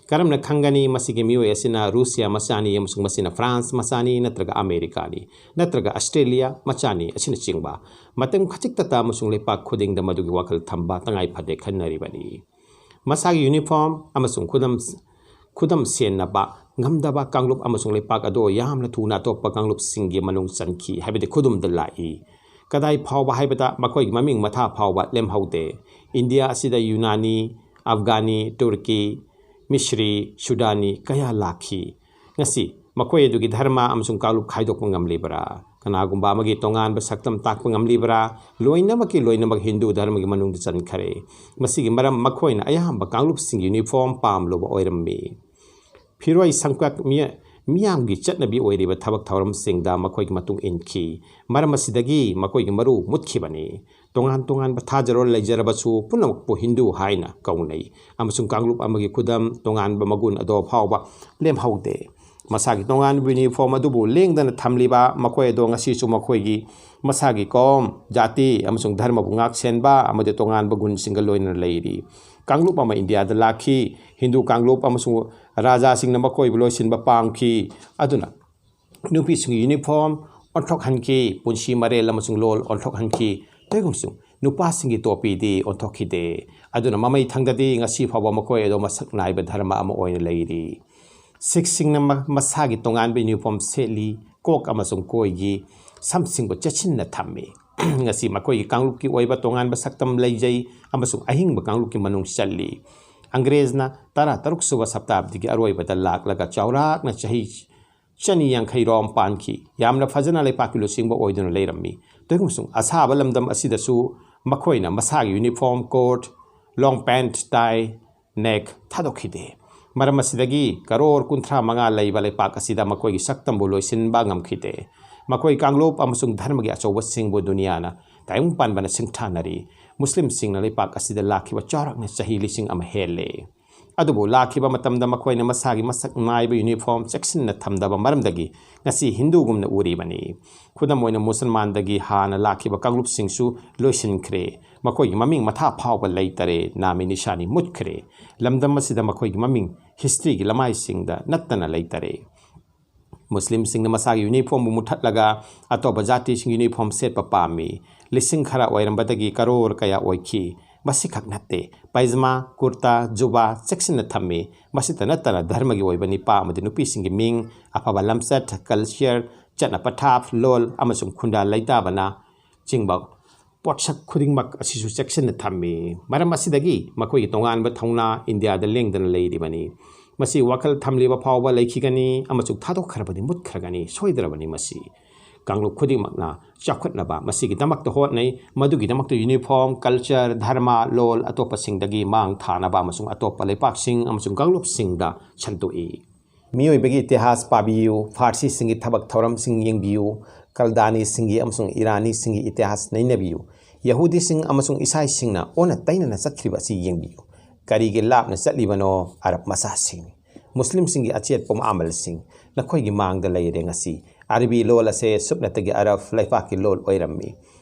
ꯀꯔꯝꯅ ꯈꯪꯒꯅꯤ ꯃꯁꯤꯒꯤ ꯃꯤꯑꯣꯏ ꯑꯁꯤꯅ ꯔꯨꯁꯤꯌꯥ ꯃꯆꯥꯅꯤ ꯑꯃꯁꯨꯡ ꯃꯁꯤꯅ ꯐ꯭ꯔꯥꯟꯁ ꯃꯆꯥꯅꯤ ꯅꯠꯇ꯭ꯔꯒ ꯑꯃꯦꯔꯤꯀꯥꯅꯤ ꯅꯠꯇ꯭ꯔꯒ ꯑꯁꯇ꯭ꯔꯦꯂꯤꯌꯥ ꯃꯆꯥꯅꯤ ꯑꯁꯤꯅꯆꯤꯡꯕ? ꯃꯇꯝ ꯈꯖꯤꯛꯇꯇ ꯑꯃꯁꯨꯡ ꯂꯩꯄꯥꯛ ꯈꯨꯗꯤꯡꯗ ꯃꯗꯨꯒꯤ ꯋꯥꯈꯜ ꯊꯝꯕ ꯇꯉꯥꯏ ꯐꯗꯦ ꯈꯟꯅꯔꯤꯕꯅꯤ꯫ ꯃꯁꯥꯒꯤ ꯌꯨꯅꯤꯐꯣꯔꯝ ꯑꯃꯁꯨꯡ ꯈꯨꯗꯝ, ꯈꯨꯗꯝ ꯁꯦꯟꯅꯕ ꯉꯝꯗꯕ ꯀꯥꯡꯂꯨꯞ ꯑꯃꯁꯨꯡ ꯂꯩꯄꯥꯛ ꯑꯗꯨ ꯌꯥꯝꯅ ꯊꯨꯅ ꯑꯇꯣꯞꯄ ꯀꯥꯡꯂꯨꯞꯁꯤꯡꯒꯤ ꯃꯅꯨꯡ ꯆꯟꯈꯤ, ꯍꯥꯏꯕꯗꯤ ꯈꯨꯗꯨꯝꯗ ꯂꯥꯛꯏ꯫ ꯀꯗꯥꯏ ꯐꯥꯎꯕ ꯍꯥꯏꯕꯗ ꯃꯈꯣꯏꯒꯤ ꯃꯃꯤꯡ ꯃꯊꯥ ꯐꯥꯎꯕ ꯂꯦꯝꯍꯧꯗꯦ꯫ ꯏꯟꯗꯤꯌꯥ ꯑꯁꯤꯗ ꯌꯨꯅꯥꯅꯤ, ꯑꯐꯒꯥꯅꯤ, ꯇꯨꯔꯀꯤ, ꯃꯤꯁ꯭ꯔꯤ, ꯁꯨꯗꯥꯅꯤ ꯀꯌꯥ ꯂꯥꯛꯈꯤ꯫ ꯉꯁꯤ ꯃꯈꯣꯏ ꯑꯗꯨꯒꯤ ꯙꯔꯃ ꯑꯃꯁꯨꯡ ꯀꯥꯡꯂꯨꯞ ꯈꯥꯏꯗꯣꯛꯄ ꯉꯝꯂꯤꯕ꯭ꯔꯥ? ꯀꯅꯥꯒꯨꯝꯕ ꯑꯃꯒꯤ ꯇꯣꯉꯥꯟꯕ ꯁꯛꯇꯝ ꯇꯥꯛꯄ ꯉꯝꯂꯤꯕ꯭ꯔꯥ? ꯂꯣꯏꯅꯃꯛꯀꯤ ꯂꯣꯏꯅꯃꯛ ꯍꯤꯟꯗꯨ ꯙꯔꯃꯒꯤ ꯃꯅꯨꯡꯗ ꯆꯟꯈꯔꯦ꯫ ꯃꯁꯤꯒꯤ ꯃꯔꯝ ꯃꯈꯣꯏꯅ ꯑꯌꯥꯝꯕ ꯀꯥꯡꯂꯨꯞꯁꯤꯡꯒꯤ ꯌꯨꯅꯤꯐꯣꯔꯝ ꯄꯥꯝꯂꯨꯕ ꯑꯣꯏꯔꯝꯃꯤ꯫ ꯐꯤꯔꯣꯏ ꯁꯪꯀꯛ ꯃꯤ-, ꯃꯤꯌꯥꯝꯒꯤ ꯆꯠꯅꯕꯤ ꯑꯣꯏꯔꯤꯕ ꯊꯕꯛ ꯊꯧꯔꯝꯁꯤꯡꯗ ꯃꯈꯣꯏꯒꯤ ꯃꯇꯨꯡ ꯏꯟꯈꯤ꯫ ꯃꯔꯝ ꯑꯁꯤꯗꯒꯤ ꯃꯈꯣꯏꯒꯤ ꯃꯔꯨ ꯃꯨꯠꯈꯤꯕꯅꯤ꯫ ꯇꯣꯉꯥꯟ ꯇꯣꯉꯥꯟꯕ ꯊꯥꯖꯔꯣꯟ ꯂꯩꯖꯔꯕꯁꯨ ꯄꯨꯝꯅꯃꯛꯄꯨ ꯍꯤꯟꯗꯨ ꯍꯥꯏꯅ ꯀꯧꯅꯩ, ꯑꯃꯁꯨꯡ ꯀꯥꯡꯂꯨꯞ ꯑꯃꯒꯤ ꯈꯨꯗꯝ ꯇꯣꯉꯥꯟꯕ ꯃꯒꯨꯟ ꯑꯗꯣ ꯐꯥꯎꯕ ꯂꯦꯝꯍꯧꯗꯦ꯫ ꯃꯁꯥꯒꯤ ꯇꯣꯉꯥꯟꯕ ꯌꯨꯅꯤꯐꯣꯔꯝ ꯑꯗꯨꯕꯨ ꯂꯦꯡꯗꯅ ꯊꯝꯂꯤꯕ ꯃꯈꯣꯏ ꯑꯗꯣ ꯉꯁꯤꯁꯨ ꯃꯈꯣꯏꯒꯤ ꯃꯁꯥꯒꯤ ꯀꯧꯝ, ꯖꯥꯇꯤ ꯑꯃꯁꯨꯡ ꯙꯔꯃꯕꯨ ꯉꯥꯛꯁꯦꯟꯕ ꯑꯃꯗꯤ ꯇꯣꯉꯥꯟꯕ ꯒꯨꯟꯁꯤꯡꯒ ꯂꯣꯏꯅꯅ ꯂꯩꯔꯤ꯫ ꯀꯥꯡꯂꯨꯞ ꯑꯃ ꯏꯟꯗꯤꯌꯥꯗ ꯂꯥꯛꯈꯤ꯫ ꯍꯤꯟꯗꯨ ꯀꯥꯡꯂꯨꯞ ꯑꯃꯁꯨꯡ ꯔꯥꯖꯥꯁꯤꯡꯅ ꯃꯈꯣꯏꯕꯨ ꯂꯣꯏꯁꯤꯟꯕ ꯄꯥꯝꯈꯤ꯫ ꯑꯗꯨꯅ ꯅꯨꯄꯤꯁꯤꯡꯒꯤ ꯌꯨꯅꯤꯐꯣꯔꯝ ꯑꯣꯟꯊꯣꯛꯍꯟꯈꯤ, ꯄꯨꯟꯁꯤ ꯃꯔꯦꯜ ꯑꯃꯁꯨꯡ ꯂꯣꯜ ꯑꯣꯟꯊꯣꯛꯍꯟꯈꯤ꯫ ꯇꯧꯏꯒꯨꯝꯁꯨꯡ ꯅꯨꯄꯥꯁꯤꯡꯒꯤ ꯇꯣꯄꯤꯗꯤ ꯑꯣꯟꯊꯣꯛꯈꯤꯗꯦ꯫ ꯑꯗꯨꯅ ꯃꯃꯩ ꯊꯪꯗꯗꯤ ꯉꯁꯤ ꯐꯥꯎꯕ ꯃꯈꯣꯏ ꯑꯗꯨ ꯃꯁꯛ ꯅꯥꯏꯕ ꯙꯔꯃ ꯑꯃ ꯑꯣꯏꯅ ꯂꯩꯔꯤ꯫ ꯁꯤꯈꯁꯤꯡꯅ ꯃ-, ꯃꯁꯥꯒꯤ ꯇꯣꯉꯥꯟꯕ ꯌꯨꯅꯤꯐꯣꯔꯝ ꯁꯦꯠꯂꯤ, ꯀꯣꯛ ꯑꯃꯁꯨꯡ ꯀꯣꯏꯒꯤ ꯁꯝꯁꯤꯡꯕꯨ ꯆꯦꯠꯁꯤꯟꯅ ꯊꯝꯃꯤ꯫ ꯉꯁꯤ ꯃꯈꯣꯏꯒꯤ ꯀꯥꯡꯂꯨꯞꯀꯤ ꯑꯣꯏꯕ ꯇꯣꯉꯥꯟꯕ ꯁꯛꯇꯝ ꯂꯩꯖꯩ ꯑꯃꯁꯨꯡ ꯑꯍꯤꯡꯕ ꯀꯥꯡꯂꯨꯞꯀꯤ ꯃꯅꯨꯡ ꯆꯜꯂꯤ꯫ ꯑꯪꯒ꯭ꯔꯦꯖꯅ ꯇꯔꯥ ꯇꯔꯨꯛ ꯁꯨꯕ ꯁꯇꯥꯕꯗꯤꯒꯤ ꯑꯔꯣꯏꯕꯗ ꯂꯥꯛꯂꯒ ꯆꯥꯎꯔꯥꯛꯅ ꯆꯍꯤ ꯆꯅꯤ ꯌꯥꯡꯈꯩ ꯔꯣꯝ ꯄꯥꯟꯈꯤ꯫ ꯌꯥꯝꯅ ꯐꯖꯅ ꯂꯩꯄꯥꯛꯀꯤ ꯂꯨꯆꯤꯡꯕ ꯑꯣꯏꯗꯨꯅ ꯂꯩꯔꯝꯃꯤ꯫ ꯇꯧꯏꯒꯨꯝꯁꯨꯡ ꯑꯁꯥꯕ ꯂꯝꯗꯝ ꯑꯁꯤꯗꯁꯨ ꯃꯈꯣꯏꯅ ꯃꯁꯥꯒꯤ ꯌꯨꯅꯤꯐꯣꯔꯝ, ꯀꯣꯠ, ꯂꯣꯡ ꯄꯦꯟꯠ, ꯇꯥꯏ, ꯅꯦꯛ ꯊꯥꯗꯣꯛꯈꯤꯗꯦ꯫ ꯃꯔꯝ ꯑꯁꯤꯗꯒꯤ ꯀꯔꯣꯔ ꯀꯨꯟꯊ꯭ꯔꯥ ꯃꯉꯥ ꯂꯩꯕ ꯂꯩꯄꯥꯛ ꯑꯁꯤꯗ ꯃꯈꯣꯏꯒꯤ ꯁꯛꯇꯝꯕꯨ ꯂꯣꯏꯁꯤꯟꯕ ꯉꯝꯈꯤꯗꯦ꯫ ꯃꯈꯣꯏ ꯀꯥꯡꯂꯨꯞ ꯑꯃꯁꯨꯡ ꯙꯔꯃꯒꯤ ꯑꯆꯧꯕꯁꯤꯡꯕꯨ ꯗꯨꯅꯤꯌꯥꯅ ꯇꯥꯏꯕꯪ ꯄꯥꯟꯕꯅ ꯁꯤꯡꯊꯥꯅꯔꯤ꯫ ꯃꯨꯁꯂꯤꯝꯁꯤꯡꯅ ꯂꯩꯄꯥꯛ ꯑꯁꯤꯗ ꯂꯥꯛꯈꯤꯕ ꯆꯥꯎꯔꯥꯛꯅ ꯆꯍꯤ ꯂꯤꯁꯤꯡ ꯑꯃ ꯍꯦꯜꯂꯦ꯫ ꯑꯗꯨꯕꯨ ꯂꯥꯛꯈꯤꯕ ꯃꯇꯝꯗ ꯃꯈꯣꯏꯅ ꯃꯁꯥꯒꯤ ꯃꯁꯛ ꯅꯥꯏꯕ ꯌꯨꯅꯤꯐꯣꯔꯝ ꯆꯦꯛꯁꯤꯟꯅ ꯊꯝꯗꯕ ꯃꯔꯝꯗꯒꯤ ꯉꯁꯤ ꯍꯤꯟꯗꯨꯒꯨꯝꯅ ꯎꯔꯤꯕꯅꯤ꯫ ꯈꯨꯗꯝ ꯑꯣꯏꯅ, ꯃꯨꯁꯜꯃꯥꯟꯗꯒꯤ ꯍꯥꯟꯅ ꯂꯥꯛꯈꯤꯕ ꯀꯥꯡꯂꯨꯞꯁꯤꯡꯁꯨ ꯂꯣꯏꯁꯤꯟꯈ꯭ꯔꯦ꯫ ꯃꯈꯣꯏꯒꯤ ꯃꯃꯤꯡ ꯃꯊꯥ ꯐꯥꯎꯕ ꯂꯩꯇꯔꯦ, ꯅꯥꯃꯤ ꯅꯤꯁꯥꯅꯤ ꯃꯨꯠꯈ꯭ꯔꯦ꯫ ꯂꯝꯗꯝ ꯑꯁꯤꯗ ꯃꯈꯣꯏꯒꯤ ꯃꯃꯤꯡ ꯍꯤꯁꯇ꯭ꯔꯤꯒꯤ ꯂꯃꯥꯏꯁꯤꯡꯗ ꯅꯠꯇꯅ ꯂꯩꯇꯔꯦ꯫ ꯃꯨꯁꯂꯤꯝꯁꯤꯡꯅ ꯃꯁꯥꯒꯤ ꯌꯨꯅꯤꯐꯣꯔꯝꯕꯨ ꯃꯨꯠꯊꯠꯂꯒ ꯑꯇꯣꯞꯄ ꯖꯥꯇꯤꯁꯤꯡꯒꯤ ꯌꯨꯅꯤꯐꯣꯔꯝ ꯁꯦꯠꯄ ꯄꯥꯝꯃꯤ꯫ ꯂꯤꯁꯤꯡ ꯈꯔ ꯑꯣꯏꯔꯝꯕꯗꯒꯤ ꯀꯔꯣꯔ ꯀꯌꯥ ꯑꯣꯏꯈꯤ꯫ ꯃꯁꯤꯈꯛ ꯅꯠꯇꯦ, ꯄꯥꯏꯖꯃꯥ, ꯀꯨꯔꯇꯥ, ꯖꯨꯕꯥ ꯆꯦꯛꯁꯤꯟꯅ ꯊꯝꯃꯤ꯫ ꯃꯁꯤꯇ ꯅꯠꯇꯅ ꯙꯔꯃꯒꯤ ꯑꯣꯏꯕ ꯅꯤꯄꯥ ꯑꯃꯗꯤ ꯅꯨꯄꯤꯁꯤꯡꯒꯤ ꯃꯤꯡ, ꯑꯐꯕ ꯂꯝꯆꯠ, ꯀꯜꯆꯔ, ꯆꯠꯅ ꯄꯊꯥꯞ, ꯂꯣꯜ ꯑꯃꯁꯨꯡ ꯈꯨꯟꯗꯥ ꯂꯩꯇꯥꯕꯅ ꯆꯤꯡꯕ ꯄꯣꯠꯁꯛ ꯈꯨꯗꯤꯡꯃꯛ ꯑꯁꯤꯁꯨ ꯆꯦꯛꯁꯤꯟꯅ ꯊꯝꯃꯤ꯫ ꯃꯔꯝ ꯑꯁꯤꯗꯒꯤ ꯃꯈꯣꯏꯒꯤ ꯇꯣꯉꯥꯟꯕ ꯊꯧꯅꯥ ꯏꯟꯗꯤꯌꯥꯗ ꯂꯦꯡꯗꯅ ꯂꯩꯔꯤꯕꯅꯤ꯫ ꯃꯁꯤ ꯋꯥꯈꯜ ꯊꯝꯂꯤꯕ ꯐꯥꯎꯕ ꯂꯩꯈꯤꯒꯅꯤ ꯑꯃꯁꯨꯡ ꯊꯥꯗꯣꯛꯈ꯭ꯔꯕꯗꯤ ꯃꯨꯠꯈ꯭ꯔꯒꯅꯤ꯫ ꯁꯣꯏꯗ꯭ꯔꯕꯅꯤ ꯃꯁꯤ꯫ ꯀꯥꯡꯂꯨꯞ ꯈꯨꯗꯤꯡꯃꯛꯅ ꯆꯥꯎꯈꯠꯅꯕ ꯃꯁꯤꯒꯤꯗꯃꯛꯇ ꯍꯣꯠꯅꯩ꯫ ꯃꯗꯨꯒꯤꯗꯃꯛꯇ ꯌꯨꯅꯤꯐꯣꯔꯝ, ꯀꯜꯆꯔ, ꯙꯔꯃ, ꯂꯣꯜ ꯑꯇꯣꯞꯄꯁꯤꯡꯗꯒꯤ ꯃꯥꯡ ꯊꯥꯅꯕ ꯑꯃꯁꯨꯡ ꯑꯇꯣꯞꯄ ꯂꯩꯄꯥꯛꯁꯤꯡ ꯑꯃꯁꯨꯡ ꯀꯥꯡꯂꯨꯞꯁꯤꯡꯗ ꯁꯟꯗꯣꯛꯏ꯫ ꯃꯤꯑꯣꯏꯕꯒꯤ ꯏꯇꯤꯍꯥꯁ ꯄꯥꯕꯤꯌꯨ, ꯐꯥꯔꯁꯤꯁꯤꯡꯒꯤ ꯊꯕꯛ ꯊꯧꯔꯝꯁꯤꯡ ꯌꯦꯡꯕꯤꯌꯨ, ꯀꯜꯗꯥꯅꯤꯁꯤꯡꯒꯤ ꯑꯃꯁꯨꯡ ꯏꯔꯥꯅꯤꯁꯤꯡꯒꯤ ꯏꯇꯤꯍꯥꯁ ꯅꯩꯅꯕꯤꯌꯨ, ꯌꯍꯨꯗꯤꯁꯤꯡ ꯑꯃꯁꯨꯡ ꯏꯁꯥꯏꯁꯤꯡꯅ ꯑꯣꯟꯅ ꯇꯩꯅꯅ ꯆꯠꯈ꯭ꯔꯤꯕ ꯑꯁꯤ ꯌꯦꯡꯕꯤꯌꯨ꯫ ꯀꯔꯤꯒꯤ ꯂꯥꯞꯅ ꯆꯠꯂꯤꯕꯅꯣ ꯑꯔꯕ ꯃꯆꯥꯁꯤꯡ? ꯃꯨꯁꯂꯤꯝꯁꯤꯡꯒꯤ ꯑꯆꯦꯠꯄ ꯑꯃꯜꯁꯤꯡ ꯅꯈꯣꯏꯒꯤ ꯃꯥꯡꯗ ꯂꯩꯔꯦ ꯉꯁꯤ꯫ ꯑꯔꯕꯤ ꯂꯣꯜ ꯑꯁꯦ ꯁꯨꯞꯅꯇꯒꯤ ꯑꯔꯕ ꯂꯩꯄꯥꯛꯀꯤ ꯂꯣꯜ ꯑꯣꯏꯔꯝꯃꯤ꯫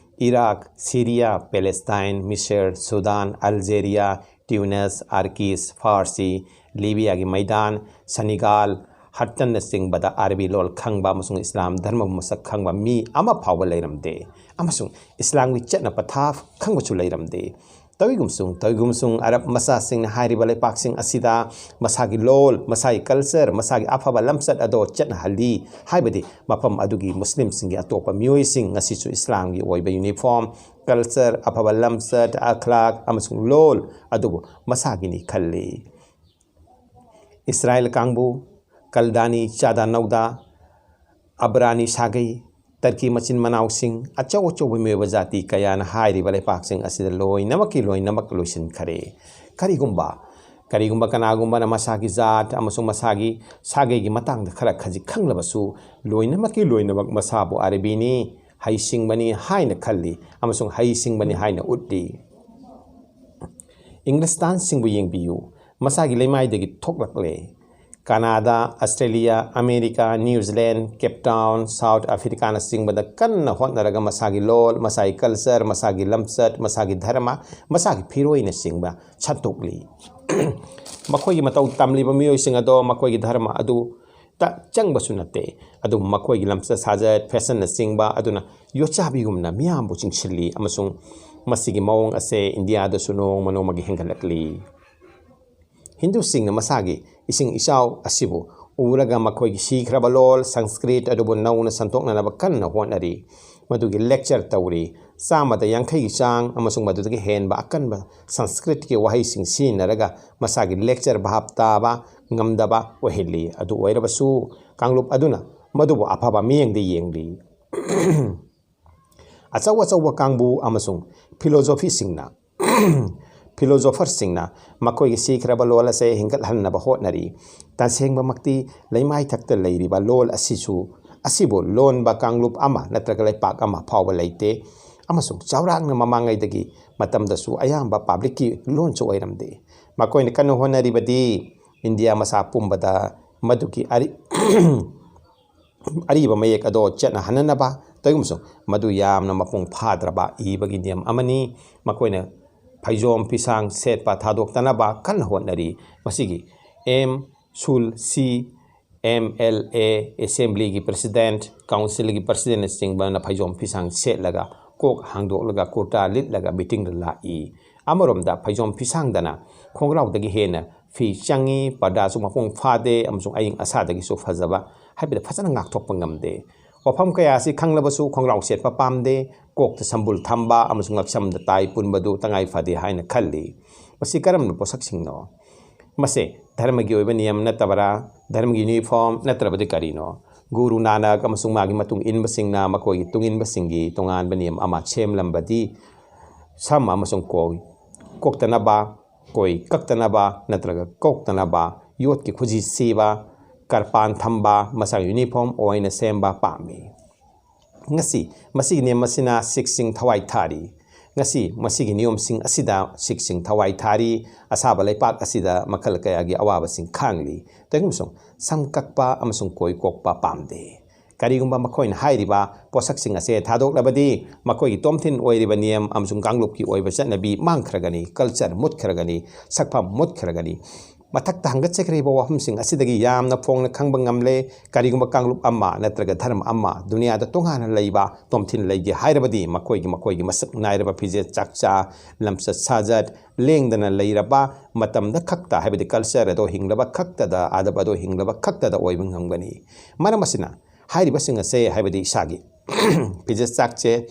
ꯏꯔꯥꯛ, ꯁꯤꯔꯤꯌꯥ, ꯄꯦꯂꯦꯁꯇꯥꯏꯟ, ꯃꯤꯁꯔ, ꯁꯨꯗꯥꯟ, ꯑꯜꯖꯦꯔꯤꯌꯥ, ꯇ꯭ꯌꯨꯅꯤꯁ, ꯑꯥꯔꯀꯤꯁ, ꯐꯥꯔꯁꯤ, ꯂꯤꯕꯤꯌꯥꯒꯤ ꯃꯩꯗꯥꯟ, ꯁꯅꯤꯒꯥꯜ, ꯍꯠꯇꯟꯅꯆꯤꯡꯕꯗ ꯑꯥꯔꯕꯤ ꯂꯣꯜ ꯈꯪꯕ ꯑꯃꯁꯨꯡ ꯏꯁꯂꯥꯝ ꯙꯔꯃꯕꯨ ꯃꯁꯛ ꯈꯪꯕ ꯃꯤ ꯑꯃ ꯐꯥꯎꯕ ꯂꯩꯔꯝꯗꯦ, ꯑꯃꯁꯨꯡ ꯏꯁꯂꯥꯝꯒꯤ ꯆꯠꯅ ꯄꯊꯥꯞ ꯈꯪꯕꯁꯨ ꯂꯩꯔꯝꯗꯦ꯫ ꯇꯧꯏꯒꯨꯝꯁꯨꯡ ꯇꯧꯏꯒꯨꯝꯁꯨꯡ ꯑꯔꯕ ꯃꯆꯥꯁꯤꯡꯅ ꯍꯥꯏꯔꯤꯕ ꯂꯩꯄꯥꯛꯁꯤꯡ ꯑꯁꯤꯗ ꯃꯁꯥꯒꯤ ꯂꯣꯜ, ꯃꯁꯥꯒꯤ ꯀꯜꯆꯔ, ꯃꯁꯥꯒꯤ ꯑꯐꯕ ꯂꯝꯆꯠ ꯑꯗꯣ ꯆꯠꯅꯍꯜꯂꯤ꯫ ꯍꯥꯏꯕꯗꯤ ꯃꯐꯝ ꯑꯗꯨꯒꯤ ꯃꯨꯁꯂꯤꯝꯁꯤꯡꯒꯤ ꯑꯇꯣꯞꯄ ꯃꯤꯑꯣꯏꯁꯤꯡ ꯉꯁꯤꯁꯨ ꯏꯁꯂꯥꯝꯒꯤ ꯑꯣꯏꯕ ꯌꯨꯅꯤꯐꯣꯔꯝ, ꯀꯜꯆꯔ, ꯑꯐꯕ ꯂꯝꯆꯠ, ꯑꯈ꯭ꯂꯥꯛ ꯑꯃꯁꯨꯡ ꯂꯣꯜ ꯑꯗꯨꯕꯨ ꯃꯁꯥꯒꯤꯅꯤ ꯈꯜꯂꯤ꯫ ꯏꯁꯔꯥꯏꯜ ꯀꯥꯡꯕꯨ, ꯀꯜꯗꯥꯅꯤ, ꯆꯥꯗꯥ ꯅꯧꯗꯥ, ꯑꯕ꯭ꯔꯥꯅꯤ ꯁꯥꯒꯩ, ꯇꯔꯀꯤ ꯃꯆꯤꯟ ꯃꯅꯥꯎꯁꯤꯡ, ꯑꯆꯧ ꯑꯆꯧꯕ ꯃꯤꯑꯣꯏꯕ ꯖꯥꯇꯤ ꯀꯌꯥꯅ ꯍꯥꯏꯔꯤꯕ ꯂꯩꯄꯥꯛꯁꯤꯡ ꯑꯁꯤꯗ ꯂꯣꯏꯅꯃꯛꯀꯤ ꯂꯣꯏꯅꯃꯛ ꯂꯣꯏꯁꯤꯟꯈꯔꯦ꯫ ꯀꯔꯤꯒꯨꯝꯕ, ꯀꯔꯤꯒꯨꯝꯕ ꯀꯅꯥꯒꯨꯝꯕꯅ ꯃꯁꯥꯒꯤ ꯖꯥꯠ ꯑꯃꯁꯨꯡ ꯃꯁꯥꯒꯤ ꯁꯥꯒꯩꯒꯤ ꯃꯇꯥꯡꯗ ꯈꯔ ꯈꯖꯤꯛ ꯈꯪꯂꯕꯁꯨ, ꯂꯣꯏꯅꯃꯛꯀꯤ ꯂꯣꯏꯅꯃꯛ ꯃꯁꯥꯕꯨ ꯑꯔꯕꯤꯅꯤ, ꯍꯩꯁꯤꯡꯕꯅꯤ ꯍꯥꯏꯅ ꯈꯜꯂꯤ ꯑꯃꯁꯨꯡ ꯍꯩꯁꯤꯡꯕꯅꯤ ꯍꯥꯏꯅ ꯎꯠꯂꯤ꯫ ꯏꯪꯂꯤꯁꯇꯥꯟꯁꯤꯡꯕꯨ ꯌꯦꯡꯕꯤꯌꯨ, ꯃꯁꯥꯒꯤ ꯂꯩꯃꯥꯏꯗꯒꯤ ꯊꯣꯛꯂꯛꯂꯦ꯫ ꯀꯅꯥꯗꯥ, ꯑꯁꯇ꯭ꯔꯦꯂꯤꯌꯥ, ꯑꯃꯦꯔꯤꯀꯥ, ꯅ꯭ꯌꯨ ꯖꯤꯂꯦꯟ, ꯀꯦꯞ ꯇꯥꯎꯟ, ꯁꯥꯎꯠ ꯑꯐ꯭ꯔꯤꯀꯥꯅꯆꯤꯡꯕꯗ ꯀꯟꯅ ꯍꯣꯠꯅꯔꯒ ꯃꯁꯥꯒꯤ ꯂꯣꯜ, ꯃꯁꯥꯒꯤ ꯀꯜꯆꯔ, ꯃꯁꯥꯒꯤ ꯂꯝꯆꯠ, ꯃꯁꯥꯒꯤ ꯙꯔꯃ, ꯃꯁꯥꯒꯤ ꯐꯤꯔꯣꯏꯅꯆꯤꯡꯕ ꯁꯟꯗꯣꯛꯂꯤ꯫ ꯃꯈꯣꯏꯒꯤ ꯃꯇꯧ ꯇꯝꯂꯤꯕ ꯃꯤꯑꯣꯏꯁꯤꯡ ꯑꯗꯣ ꯃꯈꯣꯏꯒꯤ ꯙꯔꯃ ꯑꯗꯨ ꯇ ꯆꯪꯕꯁꯨ ꯅꯠꯇꯦ꯫ ꯑꯗꯨꯕꯨ ꯃꯈꯣꯏꯒꯤ ꯂꯝꯆꯠ ꯁꯥꯖꯠ, ꯐꯦꯁꯟꯅꯆꯤꯡꯕ ꯑꯗꯨꯅ ꯌꯣꯠꯆꯥꯕꯤꯒꯨꯝꯅ ꯃꯤꯌꯥꯝꯕꯨ ꯆꯤꯡꯁꯤꯜꯂꯤ ꯑꯃꯁꯨꯡ ꯃꯁꯤꯒꯤ ꯃꯑꯣꯡ ꯑꯁꯦ ꯏꯟꯗꯤꯌꯥꯗꯁꯨ ꯅꯣꯡꯃ ꯅꯣꯡꯃꯒꯤ ꯍꯦꯟꯒꯠꯂꯛꯂꯤ꯫ ꯍꯤꯟꯗꯨꯁꯤꯡꯅ ꯃꯁꯥꯒꯤ ꯏꯁꯤꯡ ꯏꯆꯥꯎ ꯑꯁꯤꯕꯨ ꯎꯔꯒ ꯃꯈꯣꯏꯒꯤ ꯁꯤꯈ꯭ꯔꯕ ꯂꯣꯜ ꯁꯪꯁꯀ꯭ꯔꯤꯠ ꯑꯗꯨꯕꯨ ꯅꯧꯅ ꯁꯟꯗꯣꯛꯅꯅꯕ ꯀꯟꯅ ꯍꯣꯠꯅꯔꯤ꯫ ꯃꯗꯨꯒꯤ ꯂꯦꯛꯆꯔ ꯇꯧꯔꯤ꯫ ꯆꯥꯝꯃꯗ ꯌꯥꯡꯈꯩꯒꯤ ꯆꯥꯡ ꯑꯃꯁꯨꯡ ꯃꯗꯨꯗꯒꯤ ꯍꯦꯟꯕ ꯑꯀꯟꯕ ꯁꯪꯁꯀ꯭ꯔꯤꯠꯀꯤ ꯋꯥꯍꯩꯁꯤꯡ ꯁꯤꯖꯤꯟꯅꯔꯒ ꯃꯁꯥꯒꯤ ꯂꯦꯛꯆꯔ ꯚꯥꯞ ꯇꯥꯕ ꯉꯝꯗꯕ ꯑꯣꯏꯍꯜꯂꯤ꯫ ꯑꯗꯨ ꯑꯣꯏꯔꯕꯁꯨ ꯀꯥꯡꯂꯨꯞ ꯑꯗꯨꯅ ꯃꯗꯨꯕꯨ ꯑꯐꯕ ꯃꯤꯠꯌꯦꯡꯗ ꯌꯦꯡꯂꯤ꯫ ꯑꯆꯧ ꯑꯆꯧꯕ ꯀꯥꯡꯕꯨ ꯑꯃꯁꯨꯡ ꯐꯤꯂꯣꯖꯣꯐꯤꯁꯤꯡꯅ, ꯐꯤꯂꯣꯖꯣꯐꯔꯁꯤꯡꯅ ꯃꯈꯣꯏꯒꯤ ꯁꯤꯈ꯭ꯔꯕ ꯂꯣꯜ ꯑꯁꯦ ꯍꯤꯡꯒꯠꯍꯟꯅꯕ ꯍꯣꯠꯅꯔꯤ꯫ ꯇꯁꯦꯡꯕꯃꯛꯇꯤ ꯂꯩꯃꯥꯏꯊꯛꯇ ꯂꯩꯔꯤꯕ ꯂꯣꯜ ꯑꯁꯤꯁꯨ, ꯑꯁꯤꯕꯨ ꯂꯣꯟꯕ ꯀꯥꯡꯂꯨꯞ ꯑꯃ ꯅꯠꯇ꯭ꯔꯒ ꯂꯩꯄꯥꯛ ꯑꯃ ꯐꯥꯎꯕ ꯂꯩꯇꯦ, ꯑꯃꯁꯨꯡ ꯆꯥꯎꯔꯥꯛꯅ ꯃꯃꯥꯡꯉꯩꯗꯒꯤ ꯃꯇꯝꯗꯁꯨ ꯑꯌꯥꯝꯕ ꯄꯕ꯭ꯂꯤꯛꯀꯤ ꯂꯣꯟꯁꯨ ꯑꯣꯏꯔꯝꯗꯦ꯫ ꯃꯈꯣꯏꯅ ꯀꯟꯅ ꯍꯣꯠꯅꯔꯤꯕꯗꯤ ꯏꯟꯗꯤꯌꯥ ꯃꯆꯥ ꯄꯨꯝꯕꯗ ꯃꯗꯨꯒꯤ ꯑꯔꯤ-, ꯑꯔꯤꯕ ꯃꯌꯦꯛ ꯑꯗꯣ ꯆꯠꯅꯍꯟꯅꯅꯕ, ꯇꯧꯏꯒꯨꯝꯕꯁꯨ ꯃꯗꯨ ꯌꯥꯝꯅ ꯃꯄꯨꯡ ꯐꯥꯗ꯭ꯔꯕ ꯏꯕꯒꯤ ꯅꯤꯌꯝ ꯑꯃꯅꯤ꯫ ꯃꯈꯣꯏꯅ ꯐꯩꯖꯣꯝ ꯐꯤꯁꯥꯡ ꯁꯦꯠꯄ ꯊꯥꯗꯣꯛꯇꯅꯕ ꯀꯟꯅ ꯍꯣꯠꯅꯔꯤ꯫ ꯃꯁꯤꯒꯤ ꯑꯦꯝ ꯁꯨꯜ ꯁꯤ ꯑꯦꯝ ꯑꯦꯜ ꯑꯦ, ꯑꯦꯁꯦꯝꯕ꯭ꯂꯤꯒꯤ ꯄ꯭ꯔꯁꯤꯗꯦꯟꯠ, ꯀꯥꯎꯟꯁꯤꯜꯒꯤ ꯄ꯭ꯔꯁꯤꯗꯦꯟꯠꯅꯆꯤꯡꯕꯅ ꯐꯩꯖꯣꯝ ꯐꯤꯁꯥꯡ ꯁꯦꯠꯂꯒ, ꯀꯣꯛ ꯍꯥꯡꯗꯣꯛꯂꯒ ꯀꯨꯔꯇꯥ ꯂꯤꯠꯂꯒ ꯃꯤꯇꯤꯡꯗ ꯂꯥꯛꯏ꯫ ꯑꯃꯔꯣꯝꯗ ꯐꯩꯖꯣꯝ ꯐꯤꯁꯥꯡꯗꯅ ꯈꯣꯡꯒ꯭ꯔꯥꯎꯗꯒꯤ ꯍꯦꯟꯅ ꯐꯤ ꯆꯪꯉꯤ, ꯄꯔꯗꯥꯁꯨ ꯃꯄꯨꯡ ꯐꯥꯗꯦ ꯑꯃꯁꯨꯡ ꯑꯏꯪ ꯑꯁꯥꯗꯒꯤꯁꯨ ꯐꯖꯕ ꯍꯥꯏꯕꯗꯤ ꯐꯖꯅ ꯉꯥꯛꯊꯣꯛꯄ ꯉꯝꯗꯦ꯫ ꯋꯥꯐꯝ ꯀꯌꯥ ꯑꯁꯤ ꯈꯪꯂꯕꯁꯨ ꯈꯣꯡꯒ꯭ꯔꯥꯎ ꯁꯦꯠꯄ ꯄꯥꯝꯗꯦ, ꯀꯣꯛꯇ ꯁꯝꯕꯨꯜ ꯊꯝꯕ ꯑꯃꯁꯨꯡ ꯉꯛꯁꯝꯗ ꯇꯥꯏ ꯄꯨꯟꯕꯗꯨ ꯇꯉꯥꯏ ꯐꯗꯦ ꯍꯥꯏꯅ ꯈꯜꯂꯤ꯫ ꯃꯁꯤ ꯀꯔꯝꯕ ꯄꯣꯠꯁꯛꯁꯤꯡꯅꯣ? ꯃꯁꯦ ꯙꯔꯃꯒꯤ ꯑꯣꯏꯕ ꯅꯤꯌꯝ ꯅꯠꯇꯕꯔꯥ? ꯙꯔꯃꯒꯤ ꯌꯨꯅꯤꯐꯣꯔꯝ ꯅꯠꯇ꯭ꯔꯕꯗꯤ ꯀꯔꯤꯅꯣ? ꯒꯨꯔꯨ ꯅꯥꯅꯛ ꯑꯃꯁꯨꯡ ꯃꯥꯒꯤ ꯃꯇꯨꯡ ꯏꯟꯕꯁꯤꯡꯅ ꯃꯈꯣꯏꯒꯤ ꯇꯨꯡ ꯏꯟꯕꯁꯤꯡꯒꯤ ꯇꯣꯉꯥꯟꯕ ꯅꯤꯌꯝ ꯑꯃ ꯁꯦꯝꯂꯝꯕꯗꯤ ꯁꯝ ꯑꯃꯁꯨꯡ ꯀꯣꯏ ꯀꯣꯛꯇꯅꯕ, ꯀꯣꯏ ꯀꯛꯇꯅꯕ ꯅꯠꯇ꯭ꯔꯒ ꯀꯣꯛꯇꯅꯕ, ꯌꯣꯠꯀꯤ ꯈꯨꯖꯤ ꯁꯤꯕ, ꯀꯔꯄꯥꯟ ꯊꯝꯕ, ꯃꯁꯥꯒꯤ ꯌꯨꯅꯤꯐꯣꯔꯝ ꯑꯣꯏꯅ ꯁꯦꯝꯕ ꯄꯥꯝꯃꯤ꯫ ꯉꯁꯤ ꯃꯁꯤꯒꯤ ꯅꯤꯌꯝ ꯑꯁꯤꯅ ꯁꯤꯈꯁꯤꯡ ꯊꯋꯥꯏ ꯊꯥꯔꯤ꯫ ꯉꯁꯤ ꯃꯁꯤꯒꯤ ꯅꯤꯌꯣꯝꯁꯤꯡ ꯑꯁꯤꯗ ꯁꯤꯈꯁꯤꯡ ꯊꯋꯥꯏ ꯊꯥꯔꯤ꯫ ꯑꯁꯥꯕ ꯂꯩꯄꯥꯛ ꯑꯁꯤꯗ ꯃꯈꯜ ꯀꯌꯥꯒꯤ ꯑꯋꯥꯕꯁꯤꯡ ꯈꯥꯡꯂꯤ꯫ ꯇꯧꯏꯒꯨꯝꯁꯨꯡ ꯁꯝ ꯀꯛꯄ ꯑꯃꯁꯨꯡ ꯀꯣꯏ ꯀꯣꯛꯄ ꯄꯥꯝꯗꯦ꯫ ꯀꯔꯤꯒꯨꯝꯕ ꯃꯈꯣꯏꯅ ꯍꯥꯏꯔꯤꯕ ꯄꯣꯠꯁꯛꯁꯤꯡ ꯑꯁꯦ ꯊꯥꯗꯣꯛꯂꯕꯗꯤ ꯃꯈꯣꯏꯒꯤ ꯇꯣꯝꯊꯤꯟ ꯑꯣꯏꯔꯤꯕ ꯅꯤꯌꯝ ꯑꯃꯁꯨꯡ ꯀꯥꯡꯂꯨꯞꯀꯤ ꯑꯣꯏꯕ ꯆꯠꯅꯕꯤ ꯃꯥꯡꯈ꯭ꯔꯒꯅꯤ, ꯀꯜꯆꯔ ꯃꯨꯠꯈ꯭ꯔꯒꯅꯤ, ꯁꯛꯐꯝ ꯃꯨꯠꯈ꯭ꯔꯒꯅꯤ꯫ ꯃꯊꯛꯇ ꯍꯪꯒꯠꯆꯈ꯭ꯔꯤꯕ ꯋꯥꯐꯝꯁꯤꯡ ꯑꯁꯤꯗꯒꯤ ꯌꯥꯝꯅ ꯐꯣꯡꯅ ꯈꯪꯕ ꯉꯝꯂꯦ꯫ ꯀꯔꯤꯒꯨꯝꯕ ꯀꯥꯡꯂꯨꯞ ꯑꯃ ꯅꯠꯇ꯭ꯔꯒ ꯙꯔꯃ ꯑꯃ ꯗꯨꯅꯤꯌꯥꯗ ꯇꯣꯉꯥꯟꯅ ꯂꯩꯕ ꯇꯣꯝꯊꯤꯟ ꯂꯩꯒꯦ ꯍꯥꯏꯔꯕꯗꯤ ꯃꯈꯣꯏꯒꯤ, ꯃꯈꯣꯏꯒꯤ ꯃꯁꯛ ꯅꯥꯏꯔꯕ ꯐꯤꯖꯦꯠ ꯆꯥꯛꯆꯥ, ꯂꯝꯆꯠ ꯁꯥꯖꯠ, ꯂꯦꯡꯗꯅ ꯂꯩꯔꯕ ꯃꯇꯝꯗ ꯈꯛꯇ, ꯍꯥꯏꯕꯗꯤ ꯀꯜꯆꯔ ꯑꯗꯣ ꯍꯤꯡꯂꯕ ꯈꯛꯇꯗ, ꯑꯗꯕ ꯑꯗꯣ ꯍꯤꯡꯂꯕ ꯈꯛꯇꯗ ꯑꯣꯏꯕ ꯉꯝꯒꯅꯤ꯫ ꯃꯔꯝ ꯑꯁꯤꯅ ꯍꯥꯏꯔꯤꯕꯁꯤꯡ ꯑꯁꯦ, ꯍꯥꯏꯕꯗꯤ ꯏꯁꯥꯒꯤ ꯐꯤꯖꯦꯠ ꯆꯥꯛꯆꯦ,